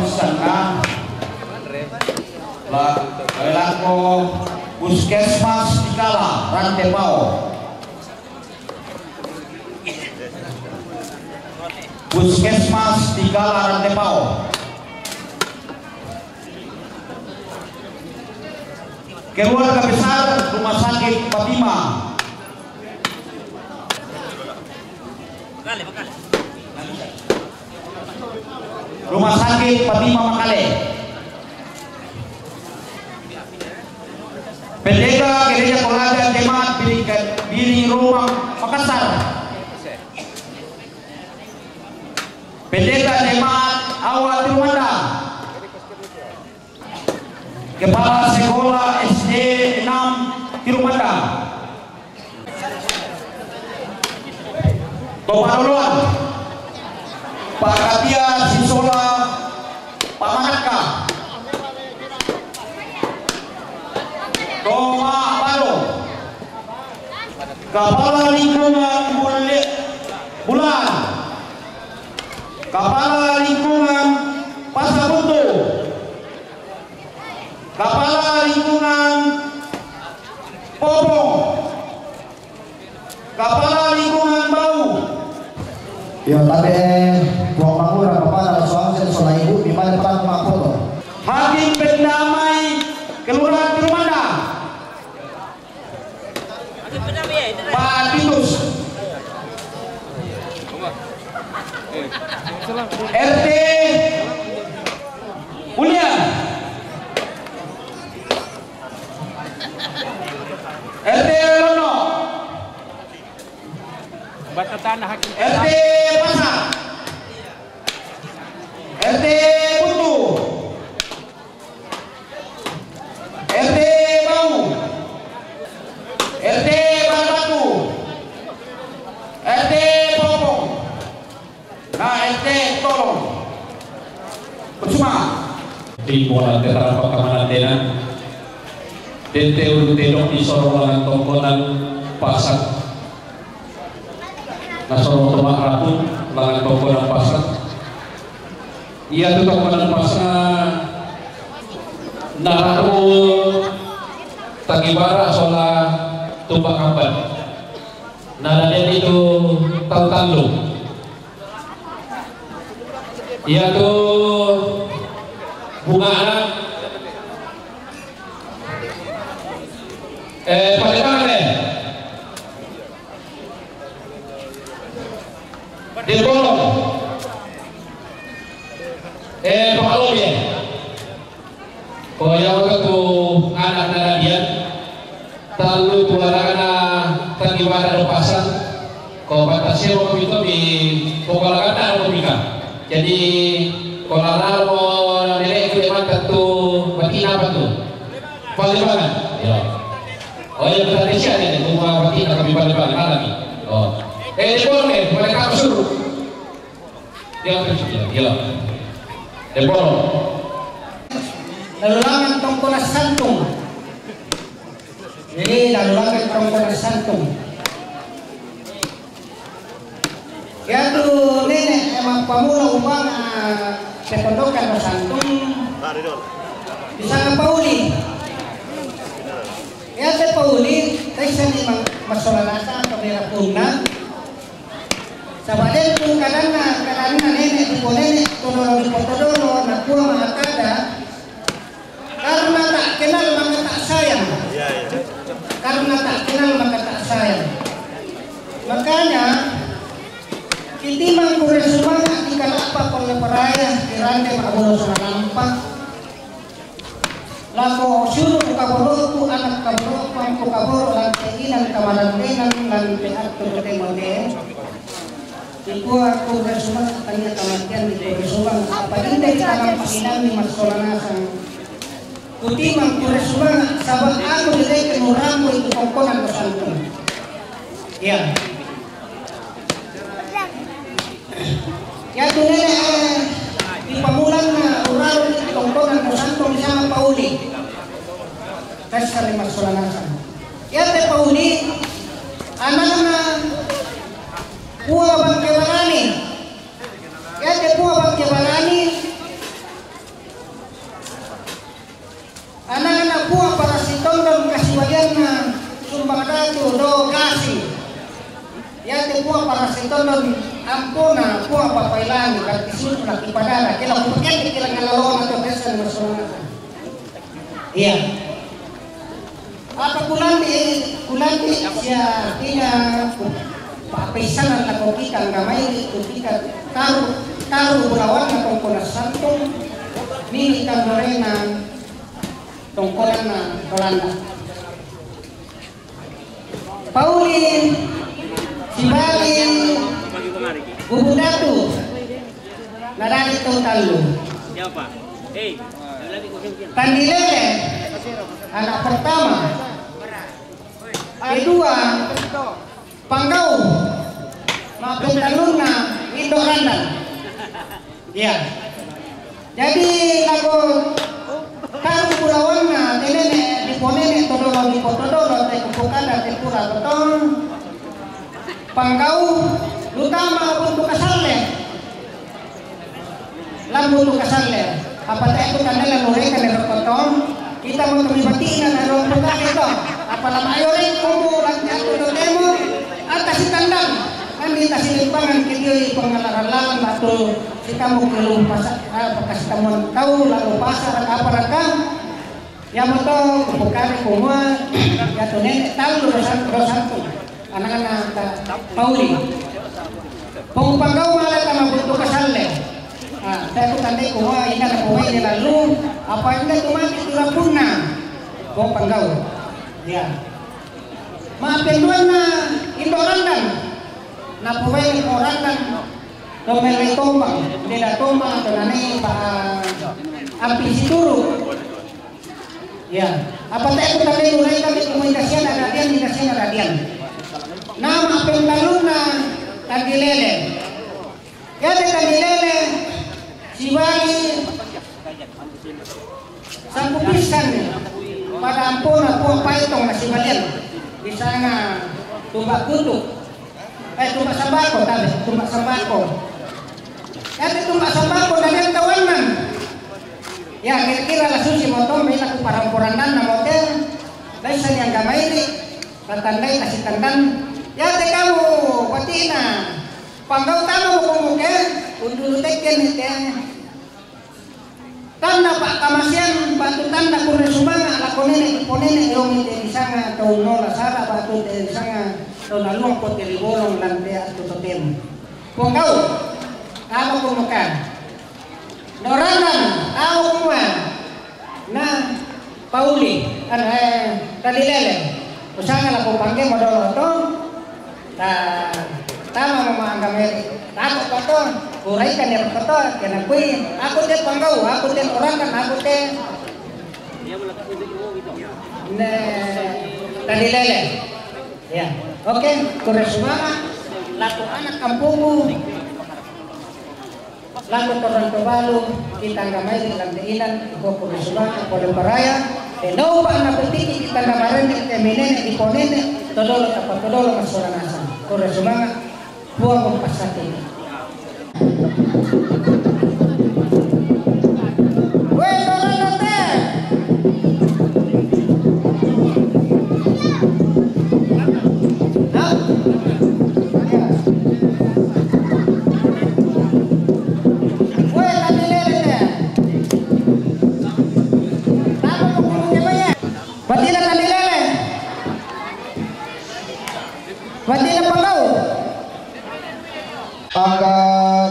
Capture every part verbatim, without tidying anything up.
Sana la, lako Puskesmas Tikala Rantepao. Puskesmas Tikala Rantepao. Keluarga besar Rumah Sakit Fatima. Rumah Sakit Fatima Makale. Pendeta Gereja Koraja Jemaat Biring, Biring Roma Makassar. Pendeta Jemaat Awa Tirumanda. Kepala Sekolah S D enam Tirumanda. Topa Doloan. Pak Katia Sisola Pamanaka. Toma Pado. Kepala Lingkungan Bule-, Bulan. Kepala Lingkungan Pasar Buntu. Kepala Lingkungan Popong. Kepala Lingkungan Bau. Yo, tabe, Puang Mangura, Bapak, Raja Suang, Sen, Sola Ibu, di mana Pak Mak Foto? Hakim Pendamai Kelurahan Tirumanda. Pak Titus. R T Ulian. R T Lono. Baca tanah hakim. R T Pasar. R T Buntu. R T Bau. R T Barbatu. R T Popong. Nah, R T Tolong. Percuma. Di bola keterampak keamanan dena. Tete ulu tedok di sorong langan tongkonan pasar. Nasoro tomak ratu, langan tongkonan pasar. Ia tu tongkonan pasar, nararo tagibara sola tumbak amban. Naraden itu tau tallu. Ia tu bungana, eh, pada mana? Depolong. Eh, Pak Lobye. Ko ia maka tu anak naraden, tallu tu anak-anak tadi wada do pasang, ko batas sewa kami tu di pokok anak-anak kami ka. Jadi, ko lalalo nenek ku maka tu batina apa tu? Palimbangan. Ya. Oh, ya, berarti siapa ini? Rumah batina kami palimbangan, mana ni? Oh. Eh, di bawah ni, boleh kamu suruh. Dia akan dia, dia. Depolong. Lalu langan tongkonan santung. Jadi, lalu langan tongkonan santung. Ia tu nenek, eh, pamula umpama, eh, sepondokan santung. Bisa ke Pauli. Ia te Pauli, taisa ni mang-, masola nasa, atau merah punna. Saba' den tu kadanna, kadanna nene' ri ponene', todolo ri potodolo, nakua ma'kada, karena tak kenal maka tak sayang. Iya, iya. Karena tak kenal maka tak sayang. Makanya, kitimang kure sumanga' ri kala'pa pole paraya, ri rante ma'bulo salampa. Lako siulu' kaboro'ku, ana' kaboro'ku, angko kaboro' lante inang kamarennengang lante attu ri tau mate. Kikua kure sumanga' tania kamateang ri kure sumanga', apa inde ri tanampa inangi massola nasang. Kutimang kure sumanga', saba' aku ri deke nurambu itu kongkonan santung. Iya. Iatu nene', eh, ri pamulanna urarung ri tongkonan santung disanga Pauli. Tessare massola nasang. Iate Pauli, ana'na Pua Bangke Barani. Iate Pua Bangke Barani, Para sitondon ampona, pua papailangi, berarti sudah ibadah, kila kupakai, kila ngalalo atau biasa masuk. Iya. Apa kulanti, kulanti sia tina papaisanan na kokita ngamai kokita taru, taru bulawan na tongkona santung nini kamorena tongkonan na Holanda. Pauli, Sibali, Bubundatu, nadadi tau tallu. Tandilele, anak pertama. Kedua, Panggau, mapentallunna Indo Randan. Iya. Jadi lagu taru bulawanna tenene diponene todolo dipotodolo te kupukada te pura beton. Panggau lutama untuk kasalle. Lambu tu kasalle. Apa te aku tandala nureka ne rokoto. Kita mau kami batina na ruang peta itu. Apa lama ayo rek kubu lagi aku totemo. Atas si tandang. Kami tasi limbangan ke dia pengalaran batu. Kita mau ke lumpasa apa kasih tamuan tahu lalu pasar apa raka. Yamato, kupukari kumua, ya tu nene, talu rosan, rosanku. Anak-anak ta, Pauli. Pong Panggau mala tama buntu kasalle. Ah, ta ku tandai kumua, ina na kumai ni lalu, apa ina kumai tu rapunna. Pong Panggau. Ya. Ma penduanna Indo Randan. Na kumai ni Indo Randan. Tomele tombang, beda tombang atau nani pa api situru. Ya, apa te aku tadi mulai kami komunikasian ada dian, komunikasian ada dian. Nama pentaluna Tandilele. Ya, te Tandilele, Sibali, sampu pisan pada ampuna pua paitong na Sibalian. Bisa nga tumbak kutuk. Eh, tumbak sambako, tabe, tumbak sambako. Tapi tumbak sambako na dian tawanan. Ya, kira-kira la susi motong, mila ku paramporandan na motel. Laisa yang kamairi, tatandai kasih tandan. Ya, te kamu, patina. Panggau tama mo kumuke, undulu tekken te. Tanda pa kamasian, batu tanda kure sumanga, lako nene, ipo nene, yomi te disanga, tau nola sara, batu te disanga, tau naluang po te ribolong, lantea tu totem. Panggau, tama kumuka. Norandan, tau kumua. Na, Pauli, an, eh, Tandilele. Usanga lako pangge modolo to. Ta, tama mama angga meri. Tako to to. Urai kan ya to to. Kena kui. Aku te Panggau, aku te Norandan, aku te. Ne, Tandilele. Ya. Oke, kure sumanga. Lako anak kampungku. Laku torang tobalu, kita angga mai di lantai inan, iko kure sumanga, pole paraya, e no pa na petiki kita angga marende, te menene, ipo nene, todolo tapa todolo masora nasa. Kure sumanga, puang pasati. Weh, torang nonte. Batila Tandilele. Batila Panggau. Angga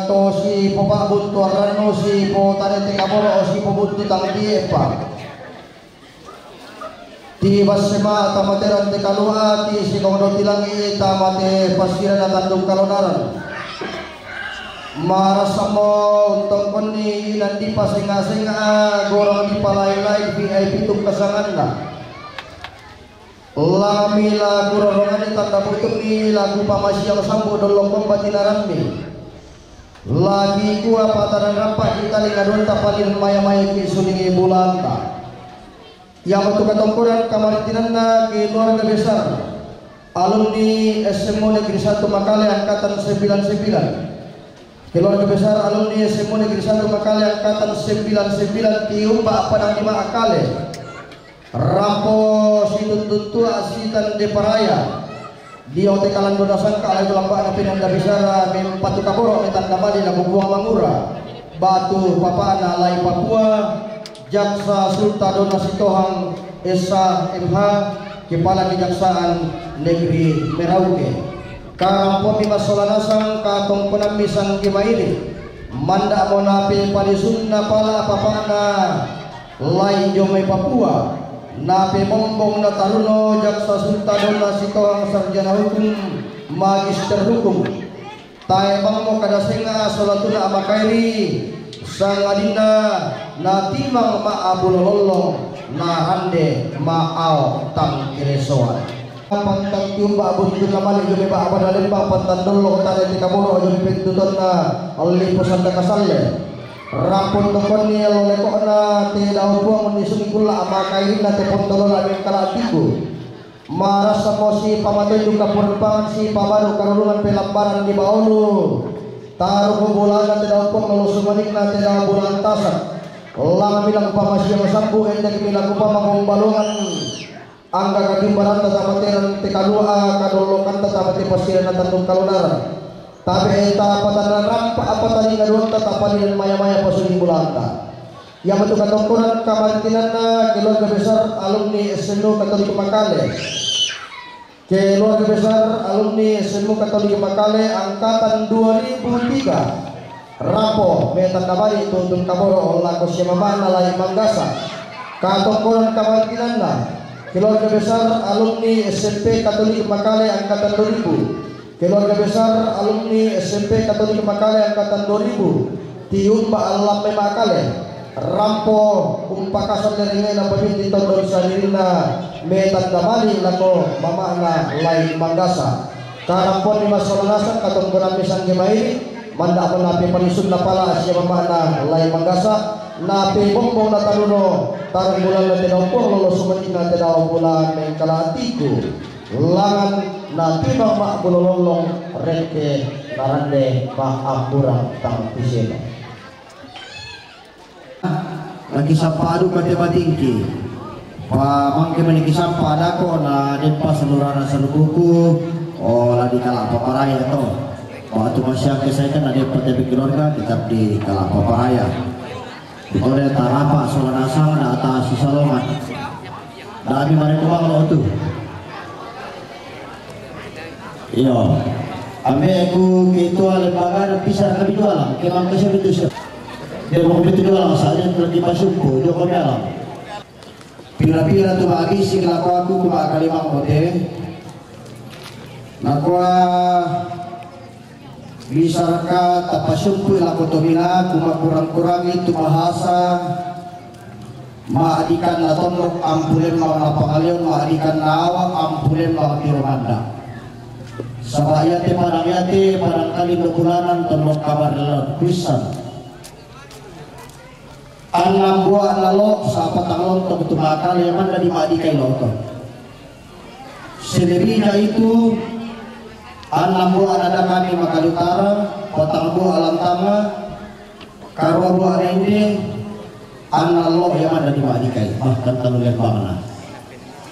to si po pa'buntu arrannu, si po tane te kamoro, si po buntu tang tie pa. Ti basse ma tama te rante kalua, ti sikong do tilangi tama te passirana tandung kalonaran. Marasamo untongkonni inan dipasenga-senga, gorong dipalai-lai V I P tungkasanganna. Lami la kurorongani tanda butu'mi la kupamasiang sambu dollong komba tinarammi. Lagi kua pataran rampa kita lingadonta paling maya-maya ki suningi bulanta. Yamatu katongkonan kamaritinanna keluarga besar alumni S M U Negeri satu Makale angkatan sembilan sembilan. Keluarga besar alumni S M U Negeri satu Makale angkatan sembilan sembilan tiumba padang di Makale. Rampo situntun tua sitande paraya. Dio te kalandona sangka' lai tu lamba'na pinanda bisara mempatu kaboro' metanda mali' lako Puang Mangura. Batu papa'na lai Papua, Jaksa Sultan Dona Sitohang S H M H, Kepala Kejaksaan Negeri Merauke. Karampomi massola nasang katongkonammi sangge maili'. Manda'mo napepalisunna pala papa'na lai dio mai Papua, napemombong nataruno Jaksa Sultan Dona Sitohang Sarjana Hukum, Magister Hukum. Tae' bangmo kada senga' sola tuna makaili', sangadinna natimang ma'abulo lollong, narande ma'ao tang kelesoan. Pantan tiumba' buntunna mali' dio mai ba'bana lembang, pantan dollo' tane te kaboro' dio mai pentutonna lipu sanda kasalle. Rampon tokonni allo leko'na te dao Puang unnisungi kulla' makairinna te pontolona mengkala atiku. Marassammo sipamatonju kapurpangan, sipabaru karurungan pelambaran di baolu. Taruku bulana te dao Puang lolo sumanikna te dao bulan tasak. Langmi lang pamasiang sambu, endekmi lang upama gombalungan. Angga kajumbaranta tamateran te kalua, kadollokanta tamate passiranna tandung kalunaran. Tabe' ta patanna rampa apa talinga duanta tapalinan maya-maya pasuli bulanta. Iamatu katongkonan kamarintinanna keluarga besar alumni S M U Katolik Makale. Keluarga besar alumni S M U Katolik Makale angkatan dua ribu tiga. Rapo, metanda mali' tutun kaboro' lako sia mama'na lai Manggasa. Katongkonan kamarintinanna, keluarga besar alumni S M P Katolik Makale angkatan dua ribu. Keluarga besar alumni S M P Katolik Makale angkatan dua ribu, tiumba' allamai Makale, rampo umpakasan lerenge'na pamindi tondon saririnna, metanda mali' lako mama'na lai Manggasa. Karamponni massola nasang katongkonammi sangge maili', manda'mo napepalisunna pala sia mama'na lai Manggasa, napebombong nataruno tarang bulanna te dao Puang lolo sumanikna te dao bulan mengkala atiku. Langan natimang ma'bulo lollong, rekke narande ma'amburang tang pisena. Nakisampa duka te batingki. Pa mangke mani kisampa dako na den pasalurana salukuku, o la dikala paparaya to. Waktu masih ake saya kan ada P T B keluarga tetap dikala paparaya. Ikole tarapa sola nasang na atas sisalongan. Dami mare kumang lo tu. Iyo. Ambe ku ketua lembaga na pisar kami jualan, kemang kese betul sih. Dia mau betul jualan, saja lagi pasumpu, dia kami alam. Pira-pira tu mabisi kelaku aku kuma kalimang bote. Nakua, bisaraka tapasumpu lako tomina, kuma kurang-kurangi tu bahasa. Ma'dikanna tondok ampulembang na pangaleon, ma'dikanna awak ampulembang tiro manda. Saba' iate padang iate padang kalindo bulanan tondok kabarelon kuissan. Annang bua'na lo' sa'patang lontong tu Makale manda di ma'dikai loto. Selebihnya itu, annang buah ada kami Makale Utara, patang buah Lantama, karua buah Rende, annang lo' ya manda di ma'dikai, bahkan tanu lembangna.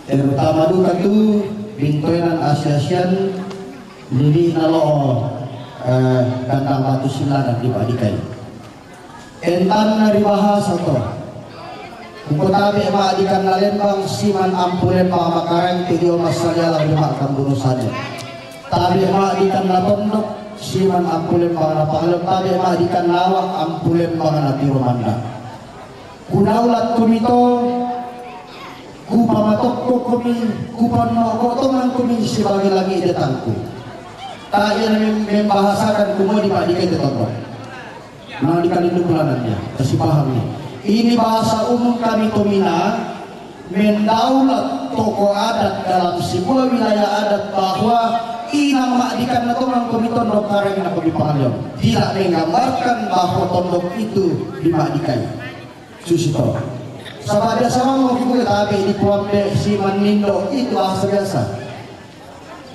Terutama duka tu bintoenan asi-asian lilina lo', eh, kandang batu siladan di ma'dikai. Entanna ri bahasa to. Kuko tabe' ma'dikanna lembang siman ampu lembang makareng tu dio massaliala ri ma'kambuno sade. Tabe' ma'dikanna tondok siman ampu lembang na pangaleon, tabe' ma'dikanna awak ampu lembang na tiro manda. Kudaulat kumi to, kupamatokko kumi, kupanno'ko tongan kumi sebagai langi' datangku. Tae' na mem-, membahasakan kumua di ma'dikai te tondok. Nah, di Kalindo Bulanan ya, kasih paham nih. Ini bahasa umum kami Tomina, mendaulat tokoh adat dalam sebuah wilayah adat bahwa inang ma'dikanna tongan kumi tondok kareng na kumi pangaleon. Tidak menggambarkan bahwa tondok itu di ma'dikai. Susi to. Saba' biasa mamo kikule tabe' di puambe si mannindo itu bahasa biasa.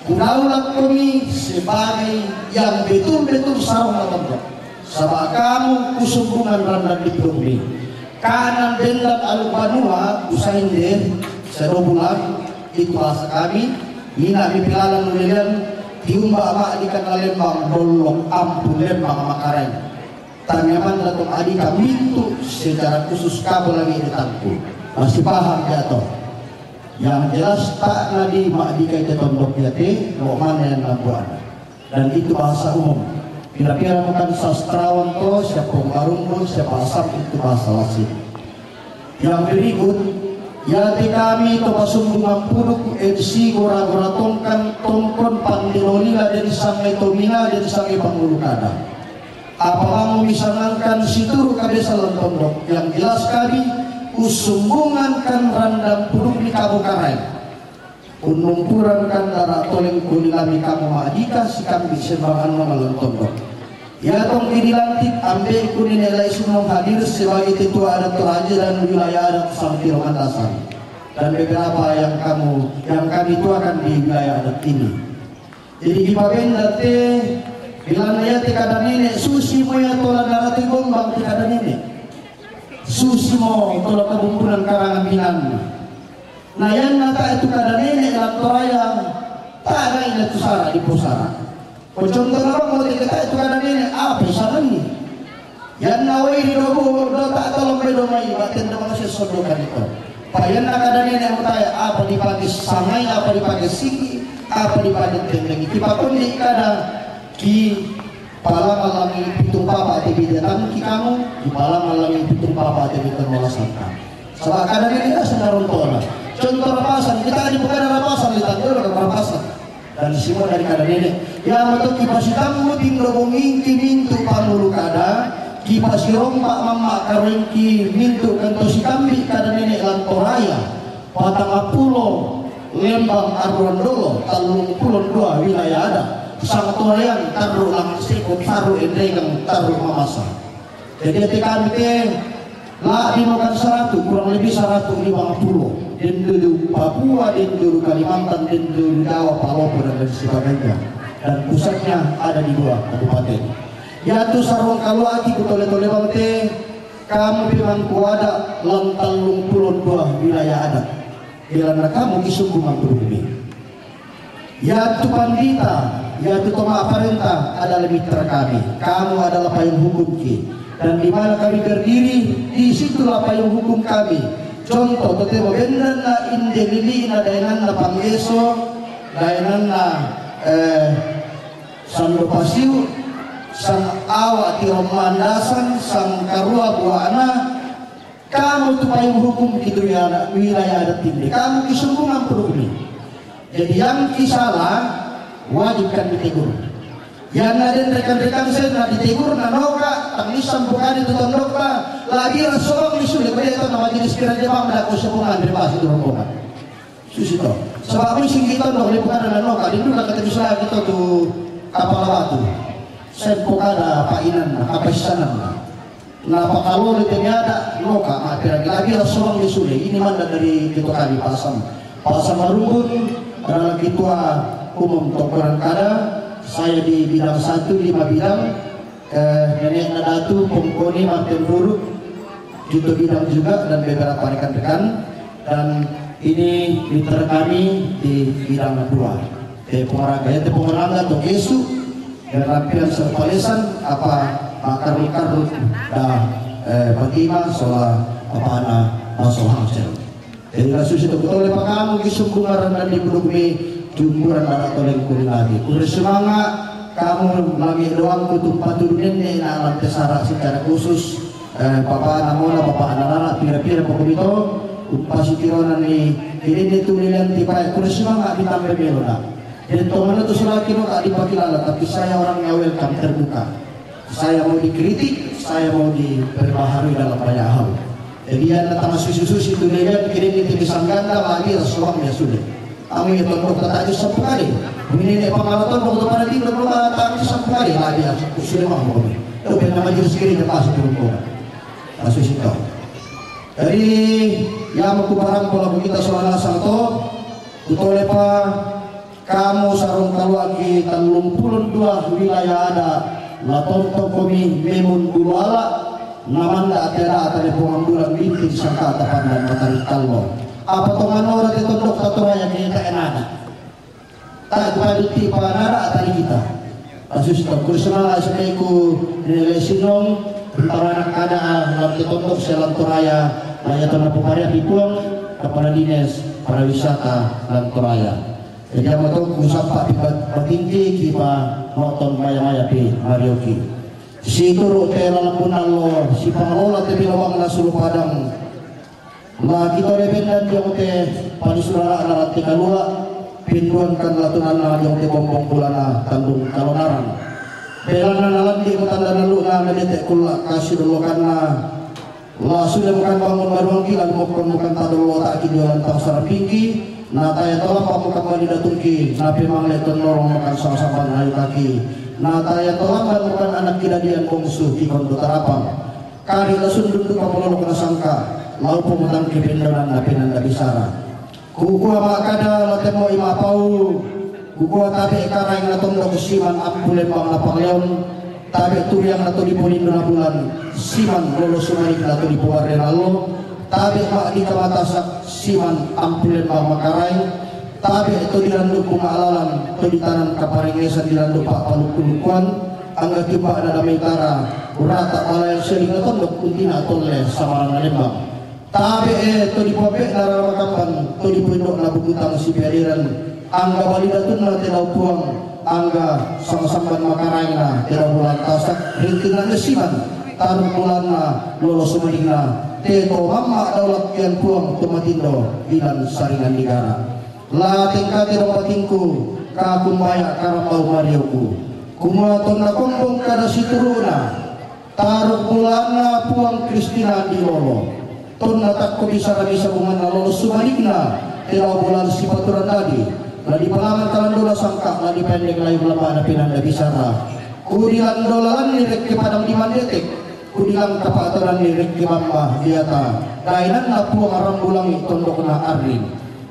Kudaulat kumi sebagai yang betul-betul sarong na tondok. Saba' kamu kusumbungan randan di pudukmi. Kanan dendan alu banua usainde sedo bulan itu bahasa kami. Ina mi pilalan ulelean, tiumba ama di kana lembang, bollok ampu lembang makarain. Tanyaman dato adika mintu secara khusus kabo lagi di tangku. Masih paham ya toh? Yang jelas tak nadi mak dika itu tondok yate, mau mana yang nambuan. Dan itu bahasa umum. Pira-pira bukan sastrawan to, siapa Marunggul, siapa Asam, itu bahasa Lasin. Yang berikut, yate kami to pasumbungan puduk, M C gora-gora tongkan, tongkon pandelolila dari sangai tomina, dari sangai pangulu kada. Apa kamu misanangkan situru kabesa lan tondok, yang jelas kami usumbungan kan randang puduk di kabu karai. Unumpuran kan dara toleng kuli lami kamu madika si kambi sembangan no malan tondok. Ya tong ini lantik ambil kuni nelai sumong hadir sebagai ketua adat Toraja dan wilayah adat Sampir Mandasan. Dan beberapa yang kamu, yang kami tuakan di wilayah adat ini. Jadi di Babenda te, bilana ya te kada nene, susi mo ya tola darati gombang te kada nene. Susi mo tola kabumbunan karangan binan. Na yan na ta itu kada nene, lang toraya, ta na ina tu sara di posara. Ko contoh na mo te ta itu kada nene, apa isana ni? Yan na wai di dobu, do ta tolong be do mai, baten do manusia sodo kan itu. Pa yan na kada nene mo taya, apa dipake sangai, apa dipake siki, apa dipake tendeng. Iti pakon di kada ki palang alangi pitung papa te bida tangki kamu, ki palang alangi pitung papa te bida mola santa. Sabab kada nene asa narontona. Contoh rapasan, kita di bukan rapasan, di tanggul rapasan. Dan semua dari kada nene. Ya mato ki pasitammu tinro bongingki mintu pangulu kada, ki pasirompa mamma karoingki mintu kanto sikambi kada nene lantoraya. Patang pulo lembang arruan dolo, tallung pulo dua wilayah ada. Sang torean tarru lang seko, tarru enregang, tarru mamasa. Jadi ati kami te, la di makan saratu, kurang lebih saratu lima pulo. Dendulu Papua, dendulu Kalimantan, dendulu Jawa, Palopo dan lain sebagainya. Dan pusatnya ada di dua kabupaten. Yatu sarung kaluaki ku tole-tole bang te, kamu pimang kuada lan tallung pulo dua wilayah adat. Bilana kamu isunggu mangkudumi. Yatu pandita, yatu toma parenta adalah mitra kami. Kamu adalah payung hukum ki. Dan di mana kami berdiri, di situlah payung hukum kami. Contoh, totemo benda na inde lili na daenan na pangeso, daenan na, eh, sando pasiu, sang awa tiro mandasan, sang karua buana, kamu tu payung hukum itu ya, wilayah adat inde. Kamu kisunggu mangkudumi. Jadi yang kisala wajib kan ditegur. Yang na den rekan-rekan sen na ditegur na noka, tangisan bukani tu tondokta, lagi rasobang misule kode to na majelis kira Jepang da ko sepungan repasi tu rombongan. Susi to. Sebab misi kita dong di bukan na noka, di dulu kata bisa kita tu kapala batu. Sen pokada painan, apa isanan. Na pakalole te miada, noka, ma pira lagi langsung di sule. Ini manda dari ketua kami, Pak Sam. Pak Sam Marumbun adalah ketua umum Tongkonan Kada. Saya di bidang satu, lima bidang. Eh, nenek Nadatu, Pongkoni, Martin Ruru, Juto bidang juga, dan beberapa rekan-rekan. Dan ini mitra kami di bidang dua. Te pongaraga, ya, te pongaraga to kesu, dan rapian serpalesan, apa, makar-makar, da, eh, Fatima, sola, apa, ana, maso hangsel. Jadi, kasus itu, betul, Pak, kamu kisung bungaran dan di puduk mi, jumburan darah toleng kulit lagi. Kure semanga, kamu lagi doang kutu patudunin ni, na, lantai sarak secara khusus, eh, papa namona, papa anarana, pira-pira pokok itu, upasi kirona ni, ini ni tulilan tipai, kure semanga ditambah melona. Dan teman itu sudah kira tak dipakilala, tapi saya orangnya welcome, terbuka. Saya mau dikritik, saya mau diperbaharui dalam banyak hal. Jadi, yang datang susu-susu itu dia kan kirim itu di sangganda, lagi suami ya sudah. Kami itu untuk kata itu satu kali. Ini ni pengalaman untuk pada tidur, belum kata itu satu kali lagi ya sudah mau kami. Itu nama jenis kiri dia pasti turun kau. Masuk situ. Jadi, yang mau kuparang kalau kita soal asal tu, betul apa? Kamu sarung kaluaki tallung pulon dua wilayah ada, la tonton komi memun bulu ala, namanda ati ada ata de pongan bulan bintin sangka ata pandan matari tallo. Apa to manora te tondok tatoraya ke ta enana. Aku paduti panara tadi kita. Asus to kursunala sumaiku nilai sinong, taranak kada lam te tondok sia Lantoraya, laya to na pupariapi puang, kepala dinas pariwisata Lantoraya. Jadi amu to ku sapa pi batingki ki pa noton maya-maya pi marioki. Situru te lalapun allo, si pangelola te bilawang na sulu Padang. La kito de bendan diong te panisurara na rante kalua, pinduan kan latunana diong te bombong bulana tandung kalonaran. Belana na landi mutanda naluna na dete kula kasi dolokanna. La sudah bukan bangun baruang kila, mokon bukan tadolo tak ki diolan tang sarapingki, na taya tolampa bukan bali datungki, na pemang le tonorong makan sama-sama ayu kaki, na taya tolampa bukan anak kidadian bongsu ki kondo tarapang. Kari la sundun duka pololok na sangka, lau pemutang ki pendonan na penanda bisara. Kukua makada la temo ima pau, kukua tabe karaing na tondok siman ampu lembang na pangleon, tabe turiang na todi polindo na bulan, siman lolo sumanik na todi powarde nallo, tabe mak di kamatasak, siman ampu lembang makaraing, tabe todi randuk bunga alalan, todi tanan kaparingesan di randuk pak palukulukuan, angga kipak na damai tara, urata balayan seling na tondok kuntina tolle samarang na lembang. Tabe e to di pope na rara makamban, to di poindok na bubutang si piadiran, angga bali datunna te dau puang, angga sama-samban makaraingna te dau bulan tasak, rintinna ne siman, taruk bulanna, lolo sumaningna, te to mamma daulat kian puang, to matindo, ilan saringan digara. La tengka te dong batingku, kakumbaya karambau marioku. Kumua tonna kombong kada situruna. Taruk bulanna puang Kristina di lolo. Tonna takko bisa rabi sabunganna lolo sumanikna, te dau bulan sipaturan dadi. La di palaman kalandona sangka, la di pendek layu lamana pinanda bisara. Ku di lando lalanni rekke padang di mandetek, ku di langka patoranni rekke mamma diata. Dainanna puang rambulangi tondokna arring.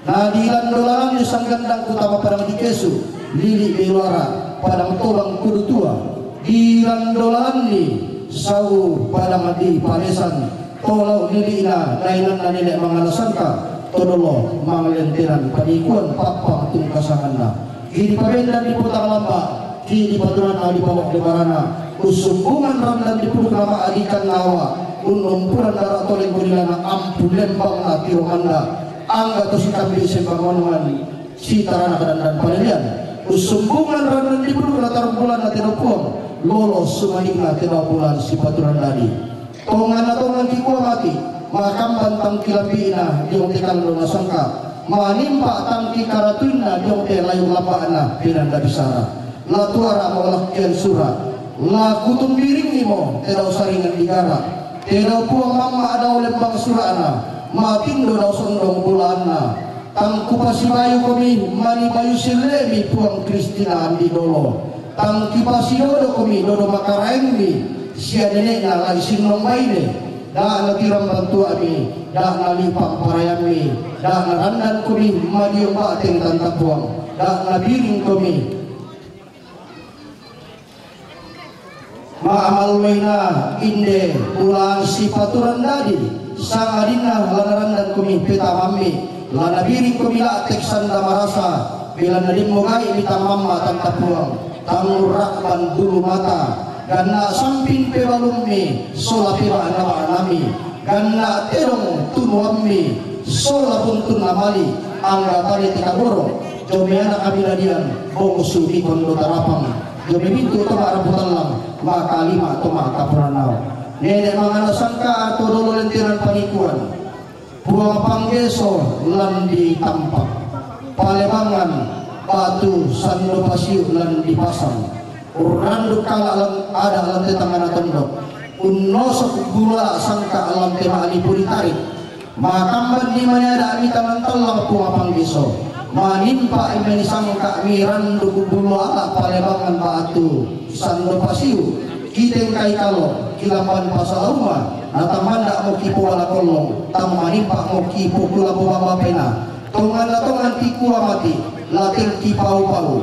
Na di lando lalanni sanggandang ku tama padang di kesu, lili beluara, padang tobang kudu tua. Di lando lalanni sau padang di palesan, tolau lilina dainanna nenek mangana sangka, todolo manglentenan panikuan pappang tungkasanganna. Gidi pabendan di potang lamba, gidi paturan ali palok de barana, usumbungan randan di puduk nama adikan nawa, unumpuran dara toleng kudilana ampu lembang na tiro manda, angga to sikambi sembangonongan, si tarana kadandan palelian, usumbungan randan di puduk na tarung bulan na tino puang, lolos sumanikna tino bulan si paturan dadi. Tonganna tongan ki kua mati, makamban tangki lambina diong te kallona sangka, manimpa tangki karatuinna diong te layur lambana pinanda bisara. La tuara mo lakkian sura, la kutumbiringi mo te dau saringan digara, te dau puang mamma dau lembang surana, matindo dau sondong bulaanna. Tang kupasibayu komi mani bayu sillemi puang Kristina andi dolo. Tang kipasidodo komi dodo makaraengmi sia nenekna lai sinnong baine. Da na tiramban tuami, da na lipang parayammi, da na randan komi madiong bateng tanta puang, da na biring komi. Ma'amalloina inde bulan sipaturan dadi, sangadinna la narandan komi petamammi, la nabiring komi la'tek sanda marasa, belanna demmo gai mitamamma tanta puang, tangurra'ban bulu mata, ganna samping pebalummi, sola peba'na-ba'nami, ganna tedong tunuammi, sola buntunna mali, angga tane te kaboro, jomeana kami dadian, bongsu di kondo tarapang. Jome mintu to ma'rapu tallang, makalima to ma'kapuranao. Nenek mangana sangka to dolo lentenan panikuan. Puang panggeso lan di tampak. Palebangan batu sando pasiu lan di pasang. Urrandu kala lan ada lan tetangana tondok. Unnosok gula sangka lan tema alipu ditarik. Makamban di maniada mita mantallang puang panggiso. Manimpa imani sangka mirandu kubulu ala palebangan batu sando pasiu. Kiteng kai kalo kilamban pasala uma. Natamanda mo kipo ala kollong. Tang manimpa mo kipo kula po bamba pena. Tongan na tongan tikua mati. Lateng kipau-pau.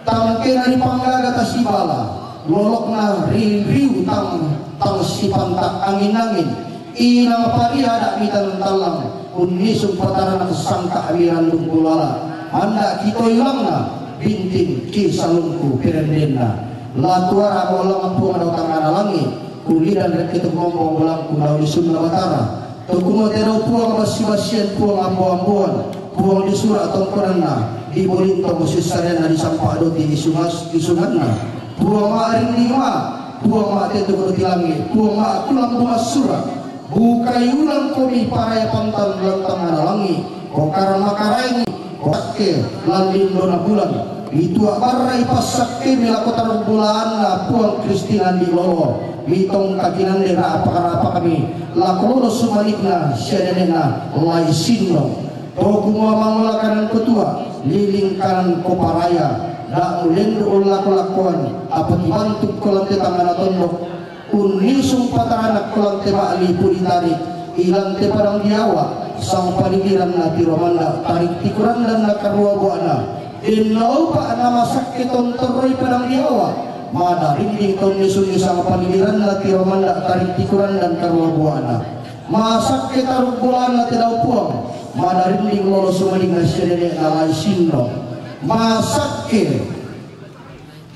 Tangkena ri panggaga tasibala, lolokna ri riu tang, tang sipanta angin-angin, inang pariada mitan tallang, unnisung pataranak sangka mirandung bulala, Anda' kitoi ulangna, bintin ki salungku perendenna. La tuara mo langan Puang dao tangngana langi', kulidan rekke tu kumombong ulangku dao lisunna Batara. Tu kumote dao Puang bassi-bassian, Puang ambo-amboan, Puang disura' tongkonanna, dibolintong sissarenna, disampa' doti isungas-, isunganna. Puang ma'rinding ma, Puang ma'teto doti langi', Puang ma'kulambu massura'. Bukai ulangkomi paraya pantan lantangana langi', ko karang makaraengi, ko sakke lan lindona bulan. Mitua' barra' ipassakkemi lako tarung bulaanna Puang Kristina andi' lolo, mitongka kinande ra'pak-ra'pakmi lako lolo sumanikna sia nene'na Lai Sindong. To kumua mangola kanan ko tua, liling kanan ko paraya, da' mulendu' ullako-lakoan, apa tibantukko lan te tangngana tondok, unnisung pataranakko lan te ma'lipu ditarik, ilan te padang diawa, sangpaliliranna tiro manda' tarik tikurandanna karua bua'na, den naupa' namasakke tontorroi padang diawa, madarinding tonnisungi sangpaliliranna tiro manda' tarik tikurandan karua bua'na. Masakke tarung bulaanna te dao Puang, madarinding lolo sumanikna sia nene'na Lai Sindong. Masakke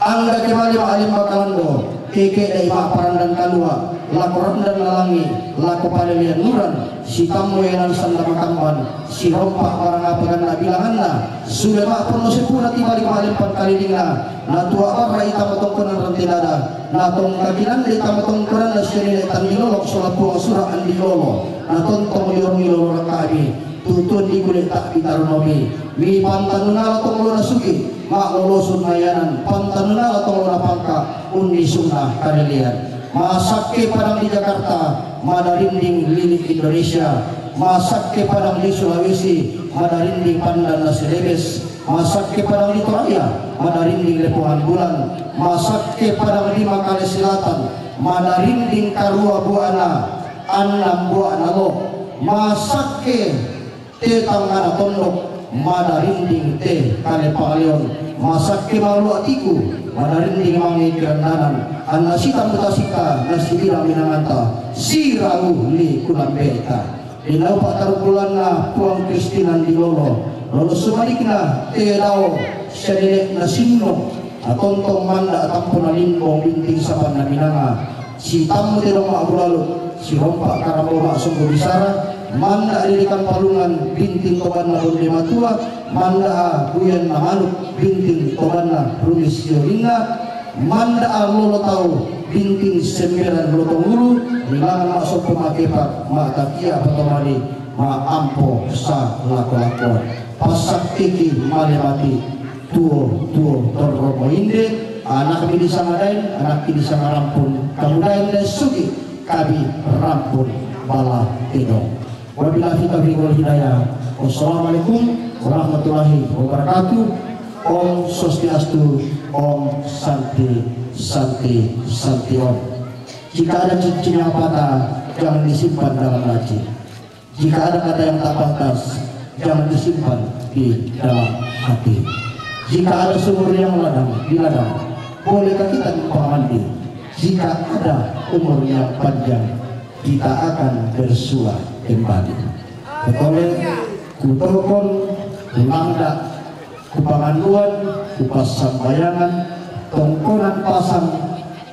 anda ke male ma'alemma kalando, ke ke'da'i ma'parandan kalua', lako randanna langi', lako palelean uran, sitammu enan sanda makamban, sirompa' barang apa ganna' bilanganna, sule ma'ponno seppu'na tibalik ma'alempan kalilingna, natua' barra' ita matongkonan rante dada, natongka kinande ita matongkonanna sia nene' tandilolo sola Puang sura' andi' lolo, natontong liorongi lolo rakka'mi, tutuan di kule' ta'bi tarunomi, mi pantanunala tongolona sugi', ma'lolosun nayanan, pantanunala tongolona pangka', unnisunna kalelean. Masakke padang di Jakarta, madarinding lili' Indonesia. Masakke padang di Sulawesi, madarinding pandanna Celebes. Masakke padang di Toraja, madarinding Lepongan Bulan. Masakke padang di Makale Selatan, madarinding karua bua'na, annang bua'na lo'. Masakke te tangngana tondok, madarinding te kale pangaleon. Masakke manglo' atiku, madarinding mange kirandanan. Anna sitammu tasikka, nasibidang minanganta, sirau li kulambe'ta. Dinaupa' tarung bulanna Puang Kristina andi' lolo, lolo sumanikna te dao sia nene'na Sindong, natontong manda' tampona limbong binting sapanna minanga. Sitammu tedong ma'bulalu, sirompa' karambau ma'songgo bisara, manda' didikang palungan binting tobanna bonde matua, manda' buyanna manuk binting tobanna rumis siolinna, manda' lolo tau binting semberan lotong ulu, nilangan ma'soppo ma'kepa, ma'takia patomali, ma'ampo sa lako-lakoan. Passakkeki male mati, tuo-tuo torro mo inde, anakmi disanga Daeng, anakki disanga Rampun, kamu Daeng Daeng Sugi, kami Rampun Bala Tedong. Wabillahi taufiq wal hidayah. Wassalamualaikum warahmatullahi wabarakatuh. Om Swastiastu, Om Santi, Santi, Santi Om. Jika ada cincin yang patah, jangan disimpan dalam laci. Jika ada kata yang tak pantas, jangan disimpan di dalam hati. Jika ada sumur yang ladang di ladang, bolehkah kita numpang mandi? Jika ada umur yang panjang, kita akan bersua kembali. Betole, kutokon, kulangda, kupanganduan, kupassambayangan, tongkonan pasang,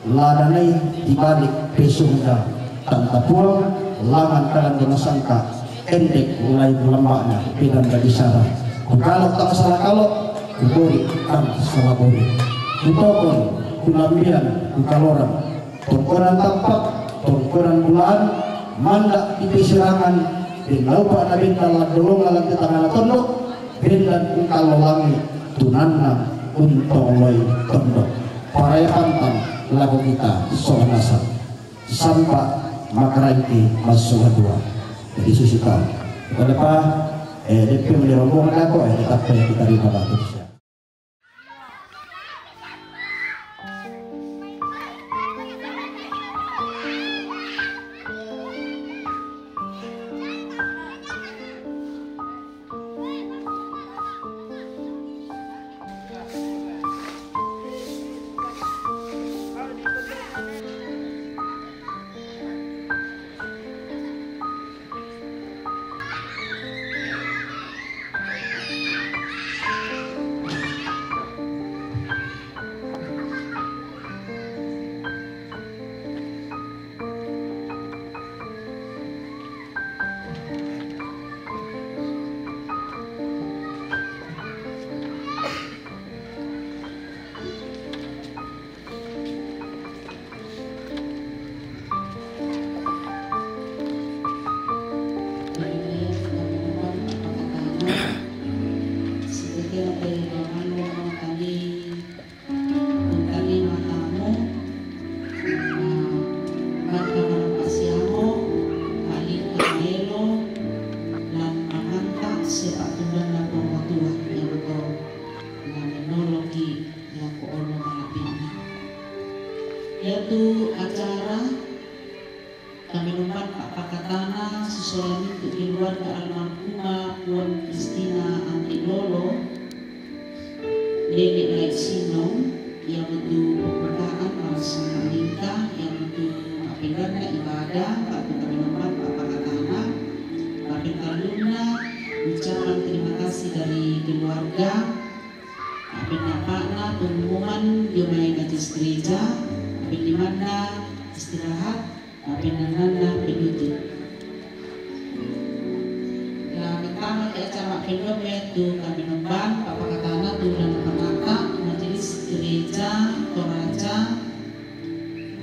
ladanai tibalik pesungna, tanta Puang, langan kalan masangka, endek mulai lambakna, pedan bagi sara. Kukalo tang salah kalo, kubori tang salah bori. Kutokon, kulambian, kukaloran. Tongkonan tampak, tongkonan bulaan, manda' di pesirangan, den naupa' nabenta lan dolongan lan te tangngana tondok, bendan engkallo langi', tunanna untong loi tondok. Paraya pantang lako kita sola nasang. Sampa' makaraiki massola dua. Jadi susi tau. Pada pa, eh, deppe meni rombongan lako, eh, tetap payah kita terima batu. Untuk keluarga almarhumah Puan Kristina Anti Lolo, Nenek Lai Sinong, yang untuk pembukaan harus menikah, yang untuk apa ibadah, waktu kami membuat apa katana, tapi kaluna ucapan terima kasih dari keluarga, apa napakna pengumuman jomai majelis gereja, apa di mana istirahat, apa nanana penutup. Nah, pertama ke acara pendoa tu kami nombang, apa katana tu dan penata majelis gereja Toraja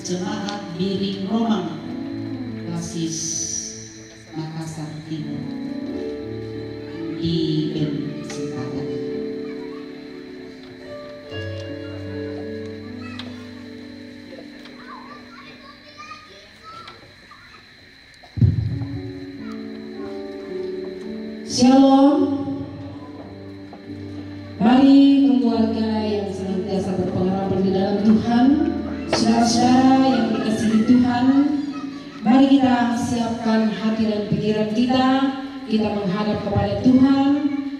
Jemaat Biring Romang, Klasis Makassar Timur. Di beri kesempatan. Shalom. Mari keluarga yang senantiasa berpengalaman di dalam Tuhan, saudara-saudara yang dikasihi Tuhan, mari kita siapkan hati dan pikiran kita, kita menghadap kepada Tuhan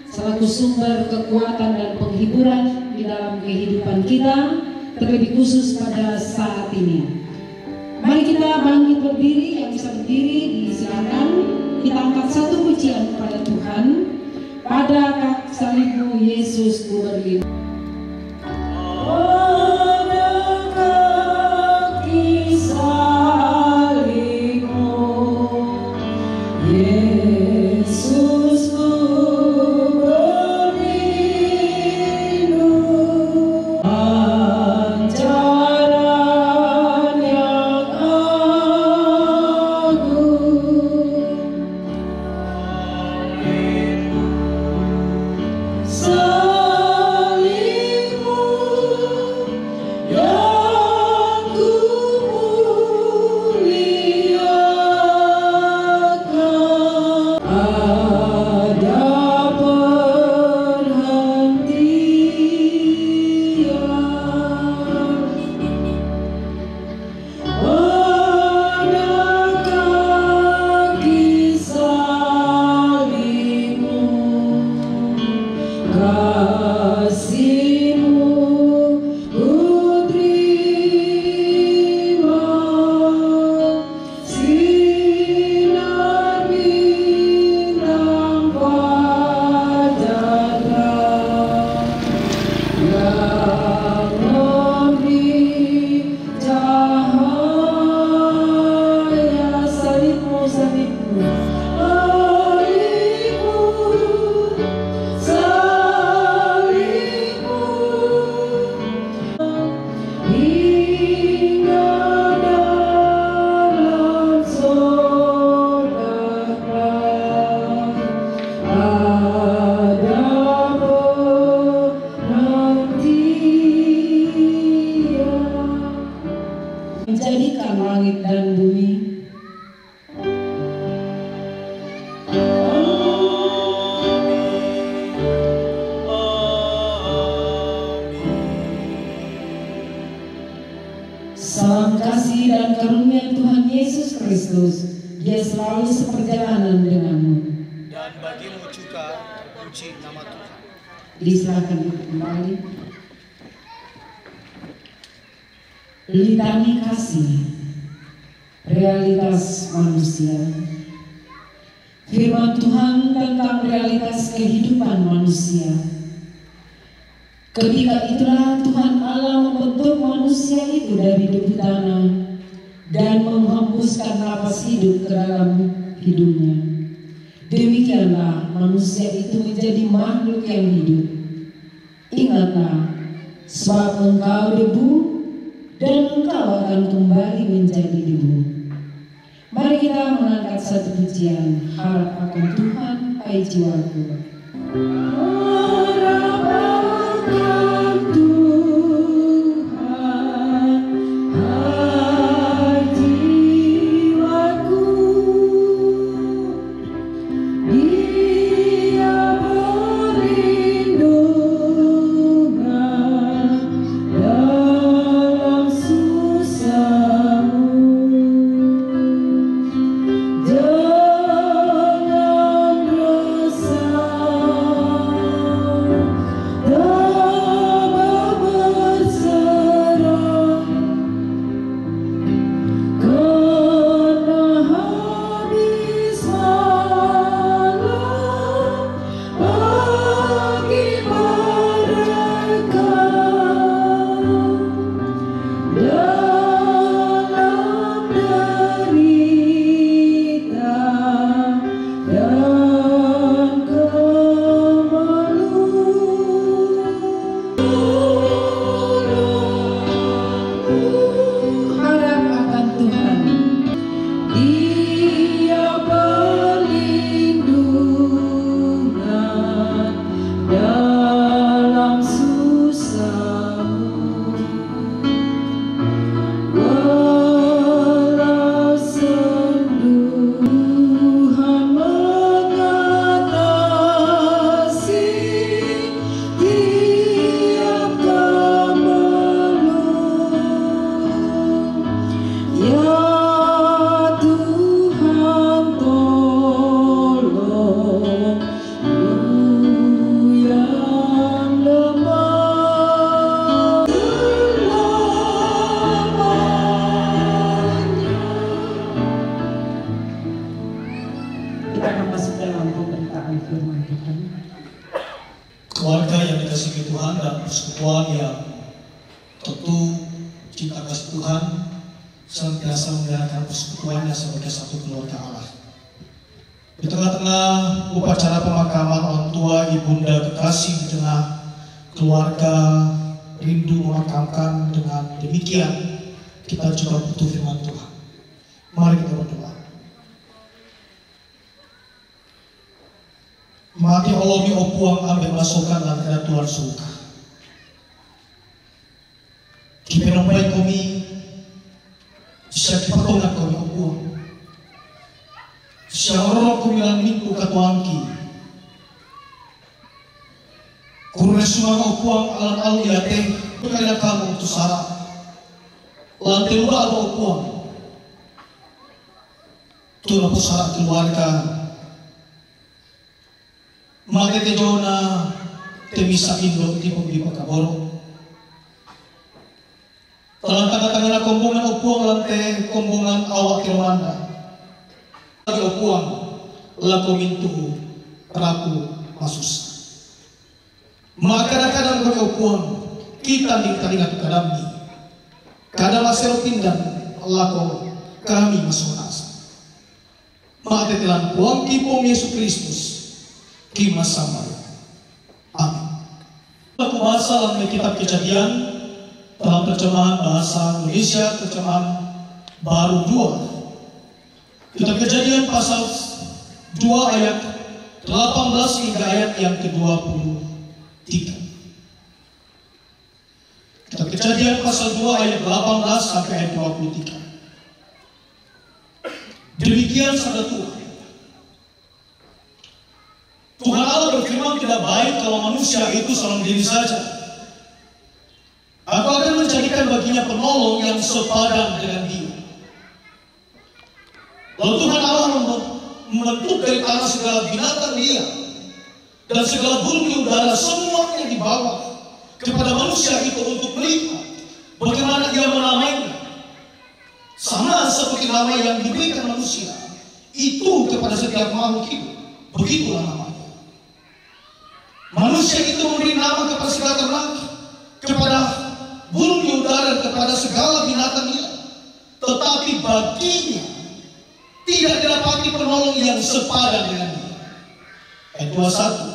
selaku sumber kekuatan dan penghiburan di dalam kehidupan kita, terlebih khusus pada saat ini. Mari kita bangkit berdiri, yang bisa berdiri disilakan. Kita angkat satu pujian kepada Tuhan. Pada kaki salibmu Yesus ku berlindung. Pada kaki salibmu Yesus ku berlindung. Pancaran yang agung. Salibmu yang ku muliakan. Ada perhentian. Pada kaki salibmu, kasihmu ku terima. Sinar bintang fajar terang yang memberi cahaya. Salibmu, salibmu, salibmu, salibmu. Hingga dalam sorga kelak ada perhentian. Menjadikan langit dan bumi. Salam kasih dan karunia Tuhan Yesus Kristus, Dia selalu seperjalanan denganmu. Dan bagimu juga, puji nama Tuhan. Disilakan duduk kembali. Litani kasih, realitas manusia. Firman Tuhan tentang realitas kehidupan manusia. Ketika itulah Tuhan Allah membentuk manusia itu dari debu tanah dan menghembuskan napas hidup ke dalam hidungnya. Demikianlah manusia itu menjadi makhluk yang hidup. Ingatlah, sebab engkau debu, dan engkau akan kembali menjadi debu. Mari kita mengangkat satu pujian, harap akan Tuhan, hai jiwaku. Harap akan Tuhan, hai jiwaku. Dia perlindungan dalam susahmu. Dalam pemberitaan firman Tuhan. Keluarga yang dikasihi Tuhan dan persekutuan yang tentu cinta kasih Tuhan senantiasa memeliharakan persekutuannya sebagai satu keluarga Allah. Di tengah-tengah upacara pemakaman orang tua Ibunda kekasih, di tengah keluarga rindu memakamkan, dengan demikian kita juga butuh firman Tuhan. Mari kita berdoa. Mati olomi opuang ambil masukan dan kena Tuhan suka. Kipenombai komi, sia kipatongan komi opuang. Sia ngororo komi lan mingku katuangki. Kurre sumanga opuang alan alu iate, pekali kamu tu sara. Lan teluba aba opuang. Tu napo sara keluarga. Mate te jona te misa indo tipo di pakaboro. Talan tanga-tangana kombongan opuang lan te kombongan awak kilomanda. Lagi opuang lako mintuhu rapu masusa. Maka kadang-kadang kami opuang kita di talinga tu kadammi. Kadang masero pindan lako kami masonasa. Mate te lan Puang kipom Yesus Kristus kimasambar. Amin. Aku bahasa dalam kitab Kejadian dalam terjemahan bahasa Indonesia, terjemahan baru dua. Kitab Kejadian pasal dua ayat delapan belas hingga ayat yang kedua puluh tiga. Kitab Kejadian pasal dua ayat delapan belas sampai ayat dua puluh tiga. Demikian sabda Tuhan. Tuhan Allah berfirman, "Tidak baik kalau manusia itu seorang diri saja. Aku akan menjadikan baginya penolong yang sepadan dengan dia." Lalu Tuhan Allah mem-, membentuk dari tanah segala binatang liar dan segala burung di udara, semua yang dibawa kepada manusia itu untuk melihat bagaimana ia menamainya. Sama seperti nama yang diberikan manusia itu kepada setiap makhluk hidup, begitulah namanya. Manusia itu memberi nama kepada segala ternak, kepada burung di udara, dan kepada segala binatang liar. Tetapi baginya tidak didapati penolong yang sepadan dengan dia. Ayat dua satu.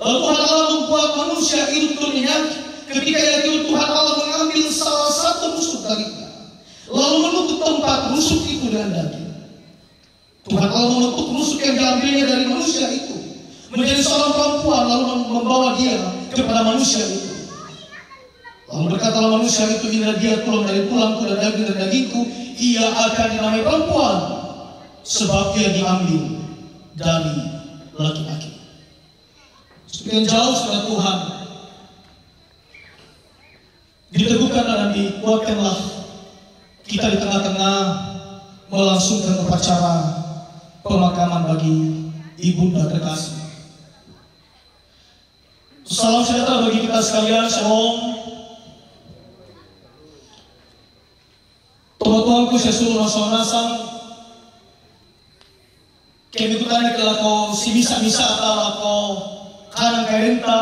Lalu Tuhan Allah membuat manusia itu demikian. Ketika ia tidur, Tuhan Allah mengambil salah satu rusuk darinya, lalu menutup tempat rusuk itu dengan daging. Tuhan Allah menutup rusuk yang diambilnya dari manusia itu menjadi seorang perempuan, lalu mem-, membawa dia kepada manusia itu. Lalu berkatalah manusia itu, "Inilah dia tulang dari tulangku dan daging dari dagingku, ia akan dinamai perempuan, sebab ia diambil dari laki-laki." Semakin jauh sudah Tuhan. Diteguhkanlah dan dikuatkanlah kita di tengah-tengah melangsungkan upacara pemakaman bagi Ibunda terkasih. Salam sejahtera bagi kita sekalian, Shalom. Tomatonganku sia sulu nasang-nasang, kemikutana ke lako simisa-misa ata lako kanan kairenta,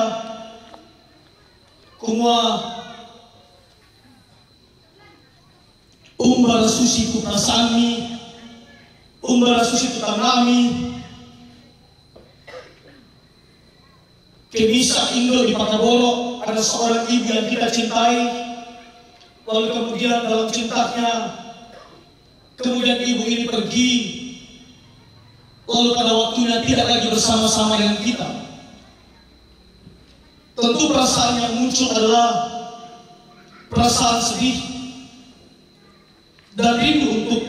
kumua umba ra susi tu perasaanmi, umba ra susi tu tangami, Kemisa Indo di Pakaboro, ada seorang ibu yang kita cintai, lalu kemudian dalam cintanya, kemudian ibu ini pergi, lalu pada waktunya tidak lagi bersama-sama dengan kita. Tentu perasaan yang muncul adalah perasaan sedih dan rindu untuk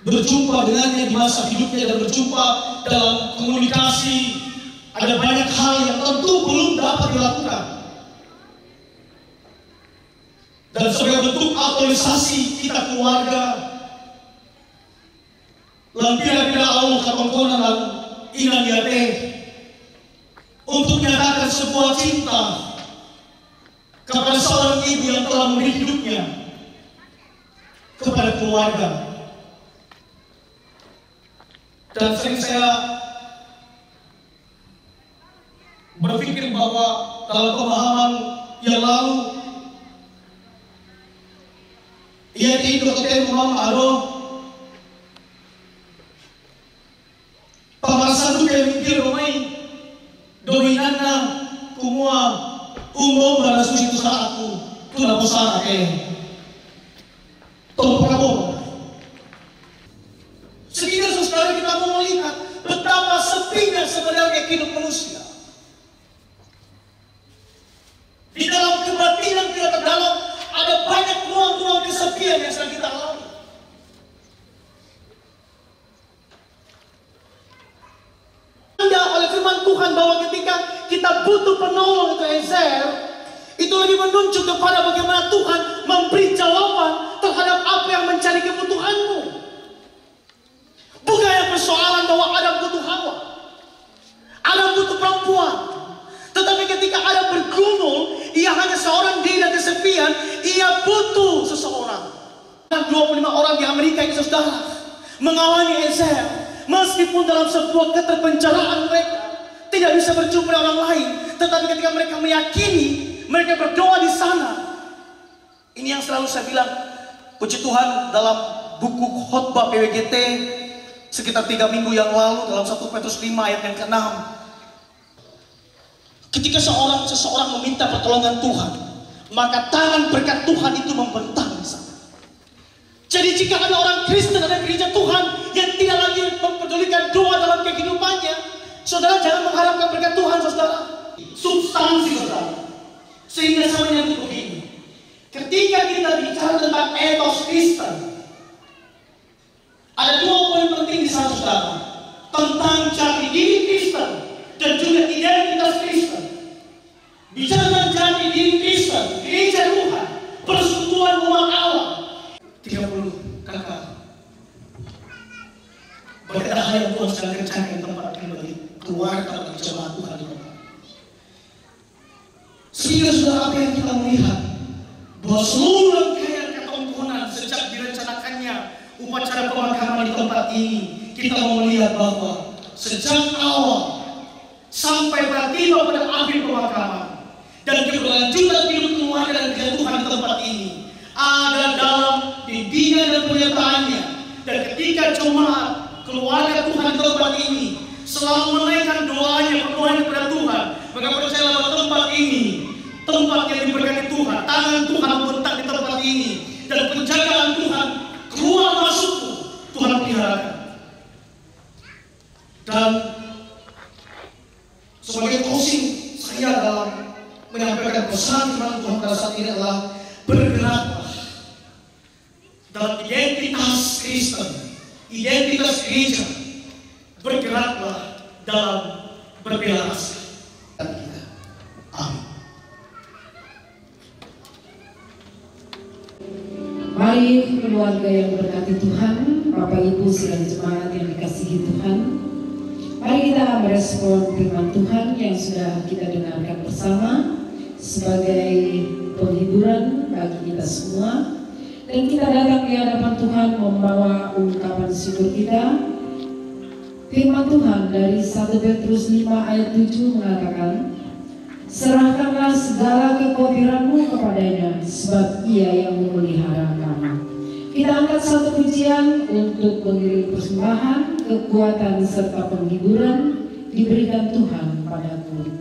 berjumpa dengannya di masa hidupnya dan berjumpa dalam komunikasi. Ada banyak hal yang tentu belum dapat dilakukan. Dan sebagai bentuk aktualisasi kita keluarga, lan pira-pira au katongkonan lan inan yate, untuk menyatakan sebuah cinta kepada seorang ibu yang telah memberi hidupnya kepada keluarga. Dan sering saya Berpikir bahwa dalam pemahaman yang lalu, ia itu kata Imam Aro, pemerasan tu kayak mikir domai, dominanna, kumua, umum, barang suci tu saat aku, tu nak bosan ake. Tolong berapa? Sehingga saudara kita mau melihat betapa sepinya sebenarnya hidup manusia. Di dalam kebatinan kita terdalam ada banyak ruang-ruang kesepian yang sedang kita alami. Tanda oleh firman Tuhan bahwa ketika kita butuh penolong itu Ezer, itu lebih menunjuk kepada bagaimana Tuhan memberi jawaban terhadap apa yang menjadi kebutuhanmu. Bukan yang persoalan bahwa Adam butuh Hawa. Adam butuh perempuan. Tetapi ketika Adam bergumul, ia hanya seorang diri dan kesepian, ia butuh seseorang. Dua puluh lima orang di Amerika ini, saudara, mengalami Ezer. Meskipun dalam sebuah keterpenjaraan mereka tidak bisa berjumpa dengan orang lain, tetapi ketika mereka meyakini, mereka berdoa di sana. Ini yang selalu saya bilang, puji Tuhan, dalam buku khotbah P W G T sekitar tiga minggu yang lalu, dalam satu Petrus lima ayat yang keenam, ketika seorang seseorang meminta pertolongan Tuhan, maka tangan berkat Tuhan itu membentang di sana. Jadi jika ada orang Kristen, ada gereja Tuhan yang tidak lagi mempedulikan doa dalam kehidupannya, saudara jangan mengharapkan berkat Tuhan, saudara. Substansi, saudara. Sehingga saya menyebut begini, ketika kita bicara tentang etos Kristen, ada dua poin penting di sana, saudara. Tentang jati diri Kristen dan juga identitas Kristen. Bicara tentang jati diri Kristen, gereja Tuhan, persekutuan umat Allah. Tiga puluh, kakak. Berkata hal yang Tuhan sedang kerjakan di tempat ini bagi keluarga, bagi jemaat Tuhan di tempat. Sehingga sudah apa yang kita melihat, bahwa seluruh rangkaian ketongkonan sejak direncanakannya upacara pemakaman di tempat ini, kita mau melihat bahwa sejak awal sampai pada tiba pada akhir pemakaman dan keberlanjutan hidup keluarga dan gereja Tuhan di tempat ini, ada dalam bimbingan dan penyertaannya. Dan ketika jemaat keluarga Tuhan di tempat ini selalu menaikkan doanya, permohonan kepada Tuhan, maka percayalah bahwa tempat ini tempat yang diberkati Tuhan. Tangan Tuhan membentang di tempat ini dan penjagaan Tuhan keluar masuk Tuhan peliharakan. Dan sebagai closing saya dalam menyampaikan pesan firman Tuhan pada saat ini adalah bergeraklah dalam identitas Kristen, identitas gereja, bergeraklah dalam berbela kasih. Amin. Mari keluarga yang diberkati Tuhan, Bapak Ibu sidang jemaat yang dikasihi Tuhan. Mari kita merespon firman Tuhan yang sudah kita dengarkan bersama sebagai penghiburan bagi kita semua. Dan kita datang di hadapan Tuhan membawa ungkapan syukur kita. Firman Tuhan dari satu Petrus lima ayat tujuh mengatakan, "Serahkanlah segala kekhawatiranmu kepada-Nya, sebab Ia yang memelihara kamu." Kita angkat satu pujian untuk mengiring persembahan, kekuatan serta penghiburan diberikan Tuhan padaku.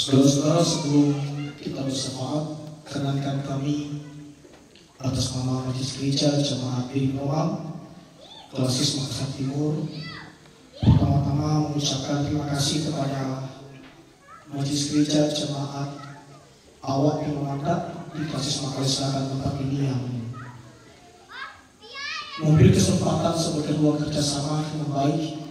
Saudara-saudara, sebelum kita bersepakat, kenankan kami atas nama Majelis Gereja Jemaat Birim Roma, Klasis Makassar Timur, pertama-tama mengucapkan terima kasih kepada Majelis Gereja Jemaat Awak Birim Roma di Klasis Makassar Selatan tempat ini yang memberi kesempatan sebagai ruang kerjasama yang baik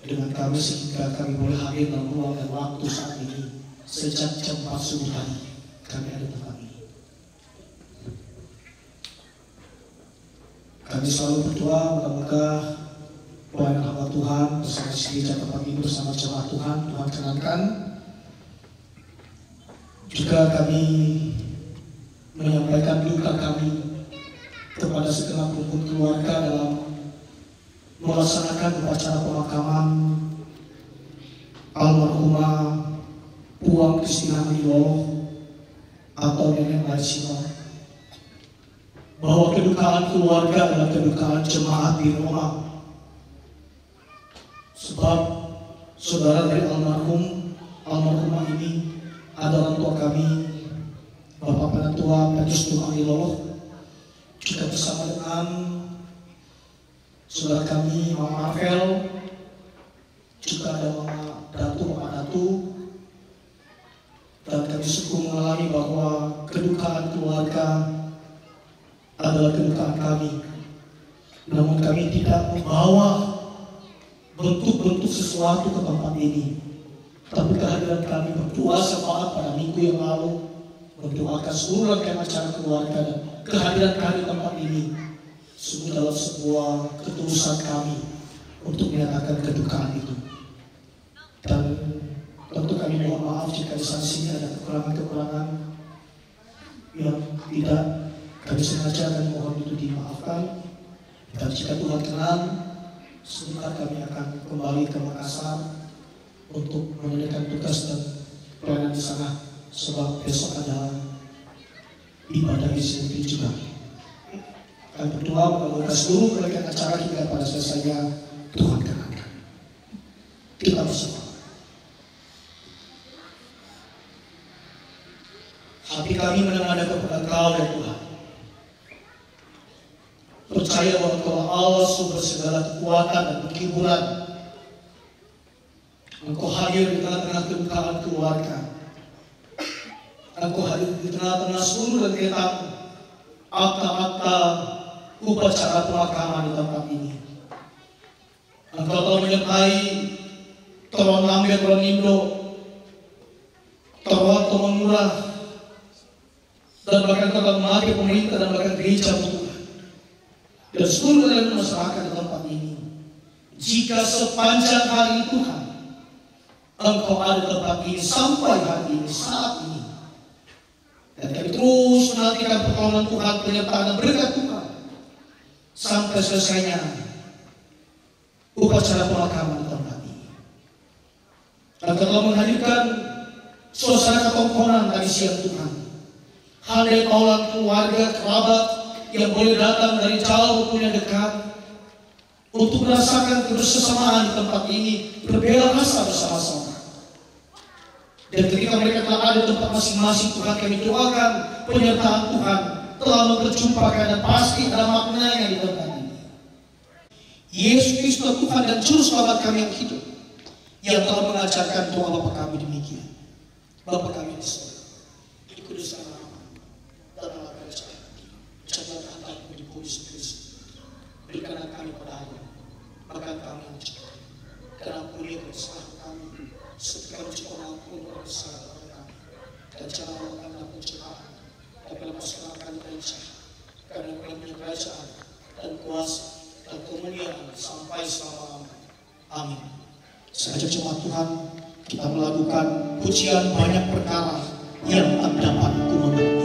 dengan kami, sehingga kami boleh hadir dalam ruang dan waktu saat ini. Sejak jam empat subuh tadi kami ada di tempat ini. Kami selalu berdoa, moga-moga pelayanan hamba Tuhan bersama gereja tempat ini, bersama jemaat Tuhan, Tuhan kenankan. Juga kami menyampaikan duka kami kepada segenap rumpun keluarga dalam melaksanakan upacara pemakaman almarhumah Puang Kristina Anilolo atau Nenek Maisino, bahwa kedukaan keluarga adalah kedukaan jemaat di Roma. Sebab saudara dari almarhum, almarhumah ini adalah tua kami, Bapak Penatua Petrus Tumang Anilolo, juga bersama dengan saudara kami, Mama Marvel, juga ada Mama Datu, Mama Datu, dan kami sungguh mengalami bahwa kedukaan keluarga adalah kedukaan kami. Namun kami tidak membawa bentuk-bentuk sesuatu ke tempat ini. Tapi kehadiran kami berdoa syafaat pada minggu yang lalu, mendoakan seluruh rangkaian acara keluarga dan kehadiran kami di tempat ini sungguh dalam sebuah ketulusan kami untuk menyatakan kedukaan itu. Dan tentu kami mohon maaf jika di sana sini ada kekurangan-kekurangan yang tidak kami sengaja, kami mohon itu dimaafkan. Dan jika Tuhan kenan, sebentar kami akan kembali ke Makassar untuk menunaikan tugas dan pelayanan di sana, sebab besok ada ibadah Idul Fitri juga. Kami berdoa, moga-moga seluruh rangkaian acara hingga pada selesainya Tuhan kenankan. Kita berdoa. Hati kami menengadah kepada Engkau, ya Tuhan. Percaya bahwa Engkau Allah, sumber segala kekuatan dan penghiburan. Engkau hadir di tengah-tengah kedukaan keluarga. Engkau hadir di tengah-tengah seluruh rentetan akta-akta upacara pemakaman di tempat ini. Engkau telah menyertai Toron Lambe, Toron Indo, Toron Tomangura, dan bahkan Toron Mati, pemerintah dan bahkan gereja, Tuhan, dan seluruh elemen masyarakat di tempat ini. Jika sepanjang hari ini, Tuhan, Engkau ada di tempat ini sampai hari ini, saat ini, dan kami terus menantikan pertolongan Tuhan, penyertaan dan berkat Tuhan sampai selesainya upacara pemakaman di tempat ini. Dan telah menghadirkan suasana ketongkonan tadi siang, Tuhan. Handai taulah keluarga, kerabat yang boleh datang dari jauh maupun yang dekat untuk merasakan kebersamaan di tempat ini, berbela rasa bersama-sama. Dan ketika mereka telah ada di tempat masing-masing, Tuhan, kami doakan penyertaan Tuhan telah memperjumpakan dan pasti ada maknanya di tempat ini. Yesus Kristus, Tuhan dan Juru Selamat kami yang hidup, yang telah mengajarkan doa Bapa kami demikian: Bapa kami di surga, dikuduskan nama, datanglah kerajaan, jadilah kehendakmu di bumi seperti di surga. Berikanlah kami pada hari ini makan kami yang cukup, dan ampuni kesalahan kami, seperti kami juga mengampuni orang bersalah kepada kami. Dan jangan bawa kami dalam pencobaan, tapi lepaskanlah kami dari jahat. Karena Engkau punya kerajaan dan kuasa dan kemuliaan sampai selama-lamanya. Amin. Saya ajak jemaat Tuhan, kita melakukan pujian banyak perkara yang tak dapat ku mengerti.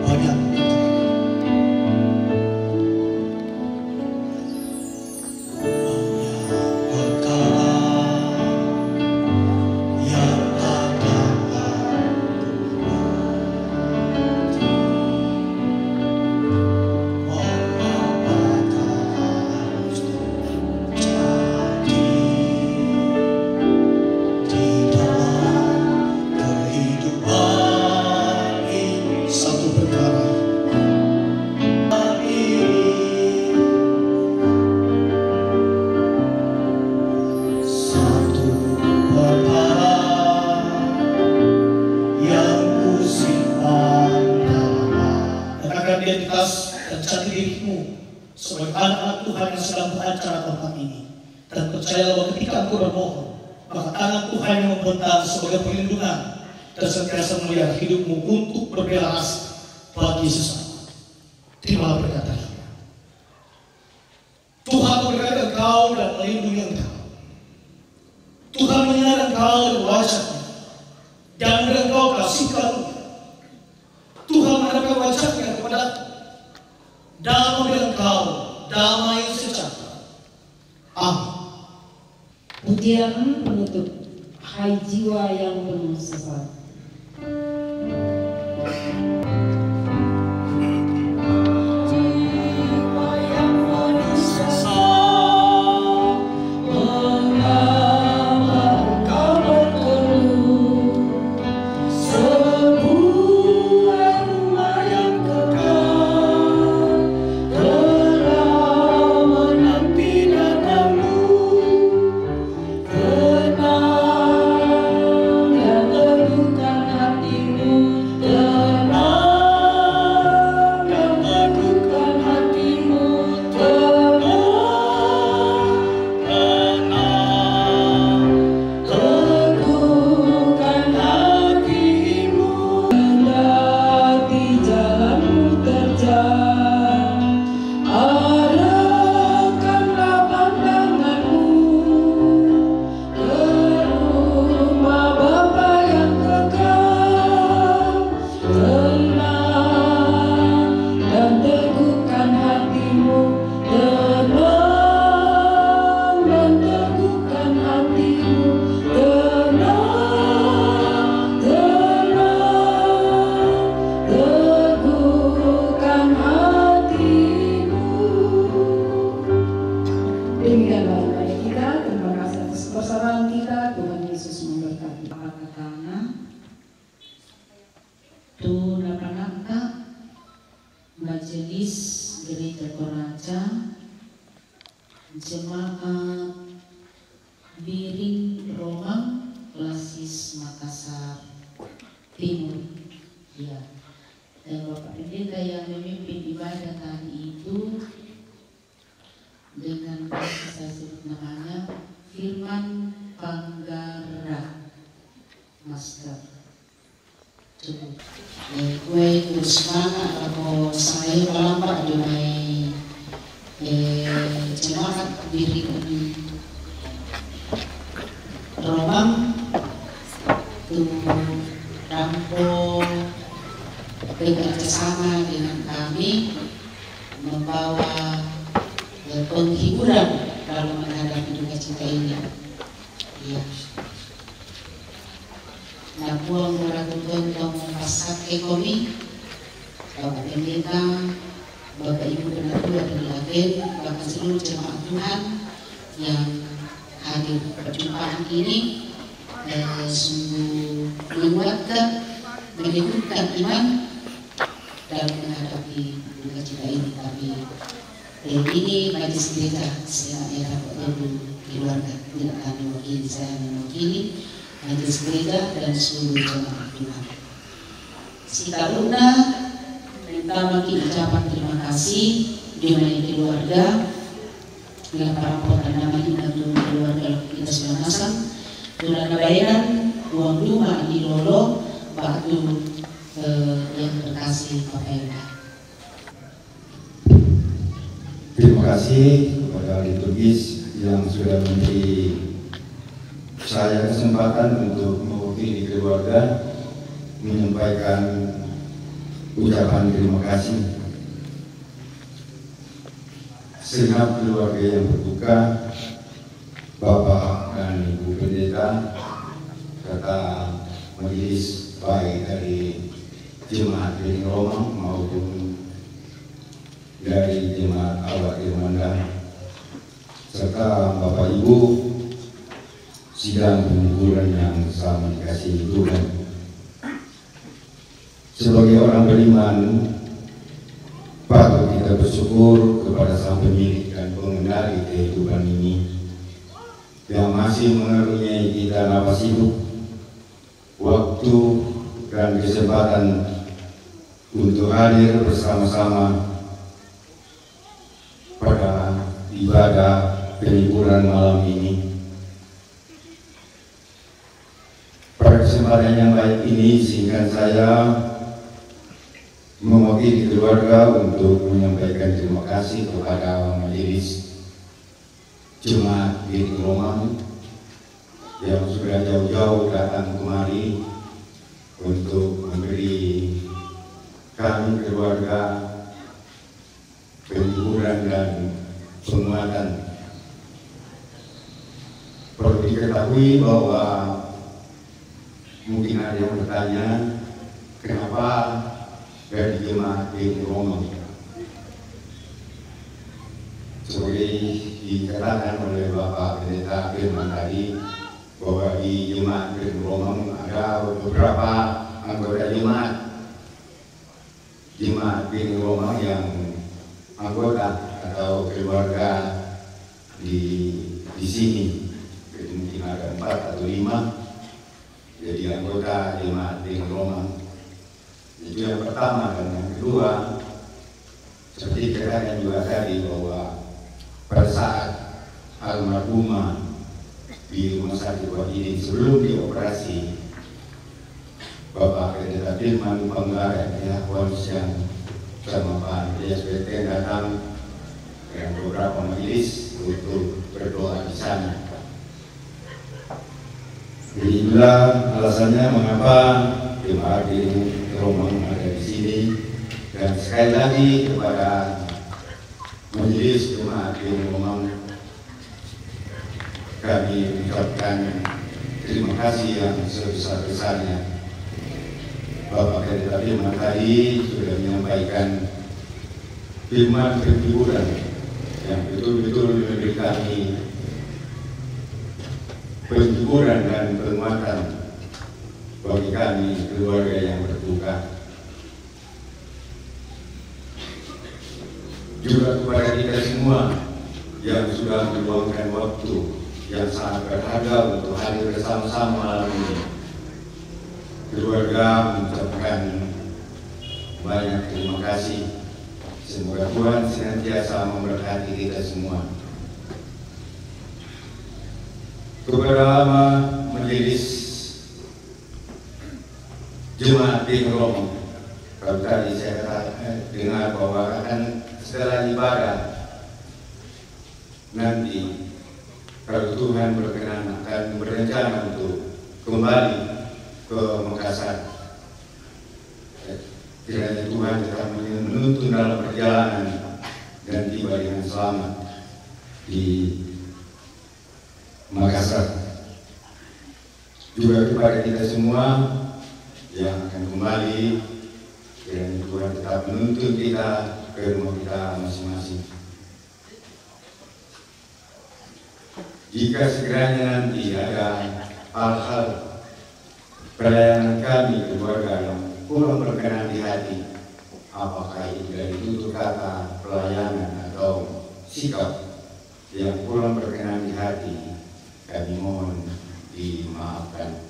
Banyak perkara. sebagai anak-anak Tuhan yang sedang beracara tempat ini. Dan percayalah bahwa ketika engkau bermohon, maka tangan Tuhan yang membentang sebagai perlindungan dan senantiasa melihara hidupmu untuk berbela rasa bagi sesama. Terimalah berkat dari Tuhan. Tuhan memberkati engkau dan melindungi engkau. Tuhan menyinari engkau dan wajahnya dan memberi engkau kasih karunia. Tuhan menghadapkan wajahnya kepada dan memberi engkau damai sejahtera. Amin. Pujian penutup. Hai jiwa yang penuh sesak. Tenang dan teguhkan hatimu, tenang dan teguhkan hatimu, tenang, tenang, teguhkan hatimu. Kendati jalanmu terjal, arahkanlah pandanganmu ke rumah Bapa yang kekal. Tenang dan teguhkan hatimu, tenang dan teguhkan hatimu, tenang, tenang, teguhkan hatimu. Demikianlah ibadah kita. Terima kasih atas kebersamaan kita. Tuhan Yesus memberkati. Angkat tangan. Tu napananta Majelis Gereja Koraja, Jemaat Biring Romang, Klasis Makassar Timur. Ya. Dan Bapak Pendeta yang memimpin ibadah tadi itu dengan, saya sebut namanya, Firman Panggara, Master. Cukup. Eh, kue terus mana, ako saya palampa di mai, eh, jemaat Biring Romang tu rampo bekerja sama dengan kami membawa, eh, penghiburan dalam menghadapi duka cita ini. Iya. Na puang mura tutun tong pasak ekomi, Bapak Pendeta, Bapak Ibu Penatua dari agen, bahkan seluruh jemaat Tuhan yang hadir perjumpaan ini, eh, sungguh menguatkan, meneguhkan iman dalam menghadapi duka cita ini. Tapi, eh, ini majelis gereja, saya era dulu keluarga, tidak kami wakili, saya mewakili majelis gereja dan seluruh jemaat Tuhan. Sitauna, pertama kita ucapan terima kasih di mana keluarga, dalam para kota nama di keluarga kita sudah masang, tulang nabayanan, uang rumah di lolo, waktu, eh, yang terkasih Bapak Eka. Terima kasih kepada liturgis yang sudah memberi saya kesempatan untuk mewakili keluarga menyampaikan ucapan terima kasih. Segenap keluarga yang berduka, Bapak dan Ibu Pendeta, serta majelis baik dari jemaat Biring Romang maupun dari jemaat Awak Irmanda, serta Bapak Ibu sidang penghiburan yang sama dikasihi Tuhan. Sebagai orang beriman, patut kita bersyukur kepada Sang Pemilik dan Pengendali kehidupan ini, yang masih mengaruniai kita napas hidup, waktu, dan kesempatan untuk hadir bersama-sama pada ibadah penghiburan malam ini. Pada kesempatan yang baik ini, izinkan saya mewakili keluarga untuk menyampaikan terima kasih kepada Majelis Jemaat Giri Romang yang sudah jauh-jauh datang kemari untuk memberi kami keluarga penghiburan dan penguatan. Perlu diketahui bahwa mungkin ada yang bertanya, kenapa dari jemaat Giri Romang? Seperti dikatakan oleh Bapak Pendeta Firman tadi, bahwa di jemaat Giri Romang ada beberapa anggota jemaat, jemaat Giri Romang yang anggota atau keluarga di di sini. Jadi mungkin ada empat atau lima jadi anggota jemaat Giri Romang. Itu yang pertama. Dan yang kedua, seperti dikatakan juga tadi, bahwa pada saat almarhumah di rumah sakit Wahidin sebelum dioperasi, Bapak Pendeta Firman Panggara, pihak kepolisian sama Pak Andreas Beten datang dengan beberapa majelis untuk berdoa di sana. Jadi itulah alasannya mengapa jemaat di Romang ada di sini. Dan sekali lagi kepada majelis jemaat di Romang, kami ucapkan terima kasih yang sebesar-besarnya. Bapak Pendeta Firman tadi sudah menyampaikan firman penghiburan yang betul-betul memberi kami penghiburan dan penguatan bagi kami keluarga yang berduka. Juga kepada kita semua yang sudah meluangkan waktu yang sangat berharga untuk hadir bersama-sama malam ini. Keluarga mengucapkan banyak terima kasih. Semoga Tuhan senantiasa memberkati kita semua. Kepada majelis jemaat di Romang, kalau tadi saya kata, eh, dengar bahwa akan setelah ibadah nanti, kalau Tuhan berkenan, akan berencana untuk kembali ke Makassar. Eh, kiranya Tuhan tetap menuntun dalam perjalanan dan tiba dengan selamat di Makassar. Juga kepada kita semua yang akan kembali, kiranya Tuhan tetap menuntun kita ke rumah kita masing-masing. Jika sekiranya nanti ada hal-hal pelayanan kami keluarga yang kurang berkenan di hati, apakah itu dari tutur kata, pelayanan, atau sikap yang kurang berkenan di hati, kami mohon dimaafkan.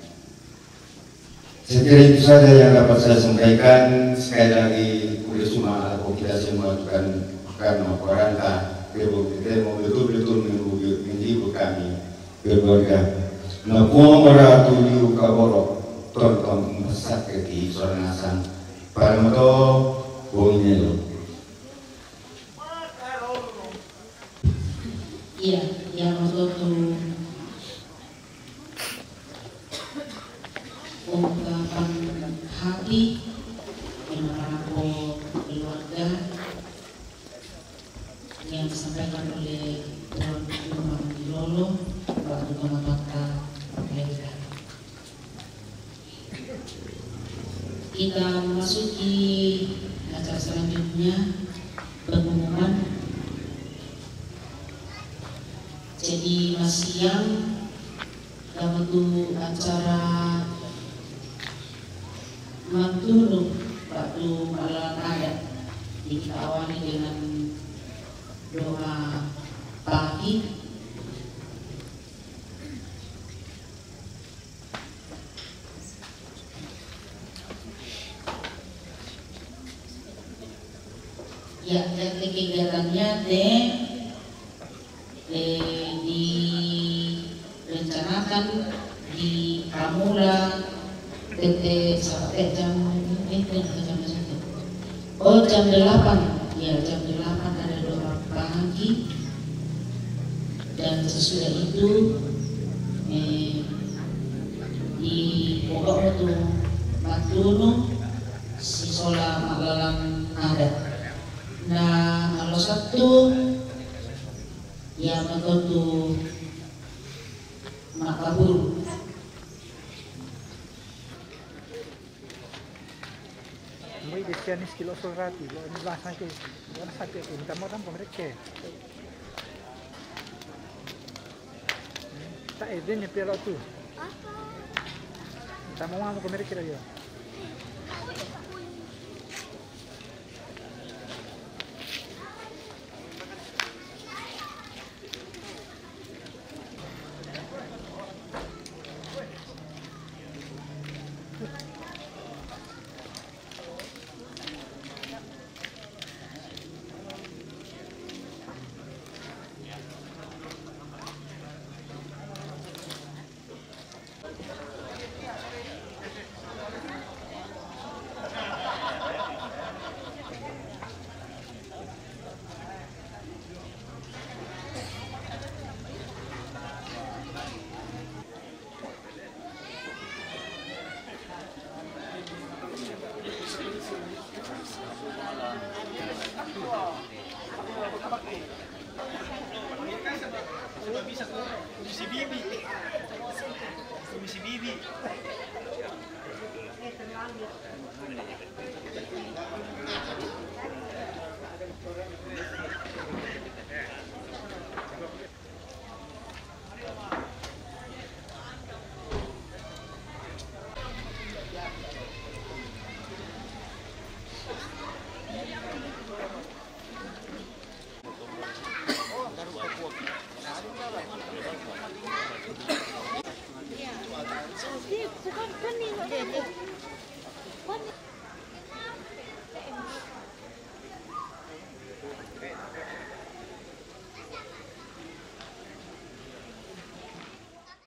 Saya kira itu saja yang dapat saya sampaikan. Sekali lagi, kule suma ala ko kita semua tukan karena koranta, bebo kita mau betul-betul menghibur, menghibur kami keluarga. Na kuang ora tuju kaboro tonton masak ke di soranasang para moto bonginelo. Iya, yang waktu itu ungkapan hati yang merangkul keluarga yang disampaikan oleh Tuan Guru Mama Lolo, Pak Guru Mama Bangka, Pak Leka. Kita memasuki acara selanjutnya, pengumuman. Jadi masih siang, dan untuk acara mantunu waktu malam ada, kita awali dengan doa pagi. Ya, ya, kegiatannya te di Pamula, T T, sampai jam, eh, jam, jam, jam, jam. Oh, jam delapan. Ya, jam delapan ada doa pagi. Dan sesudah itu, eh, di pokoknya tu matunu si sola malalang adat. Nah, kalau Sabtu, ya, maka tu makaburu. Mbui de sia ni sikilo solrati, lo ni basa ke, lo na sate ke, minta mo tampo mereka. Tak ede ni pelo tu. Minta mo amo ko mereka yo. Komisi Bibi. Komisi Bibi.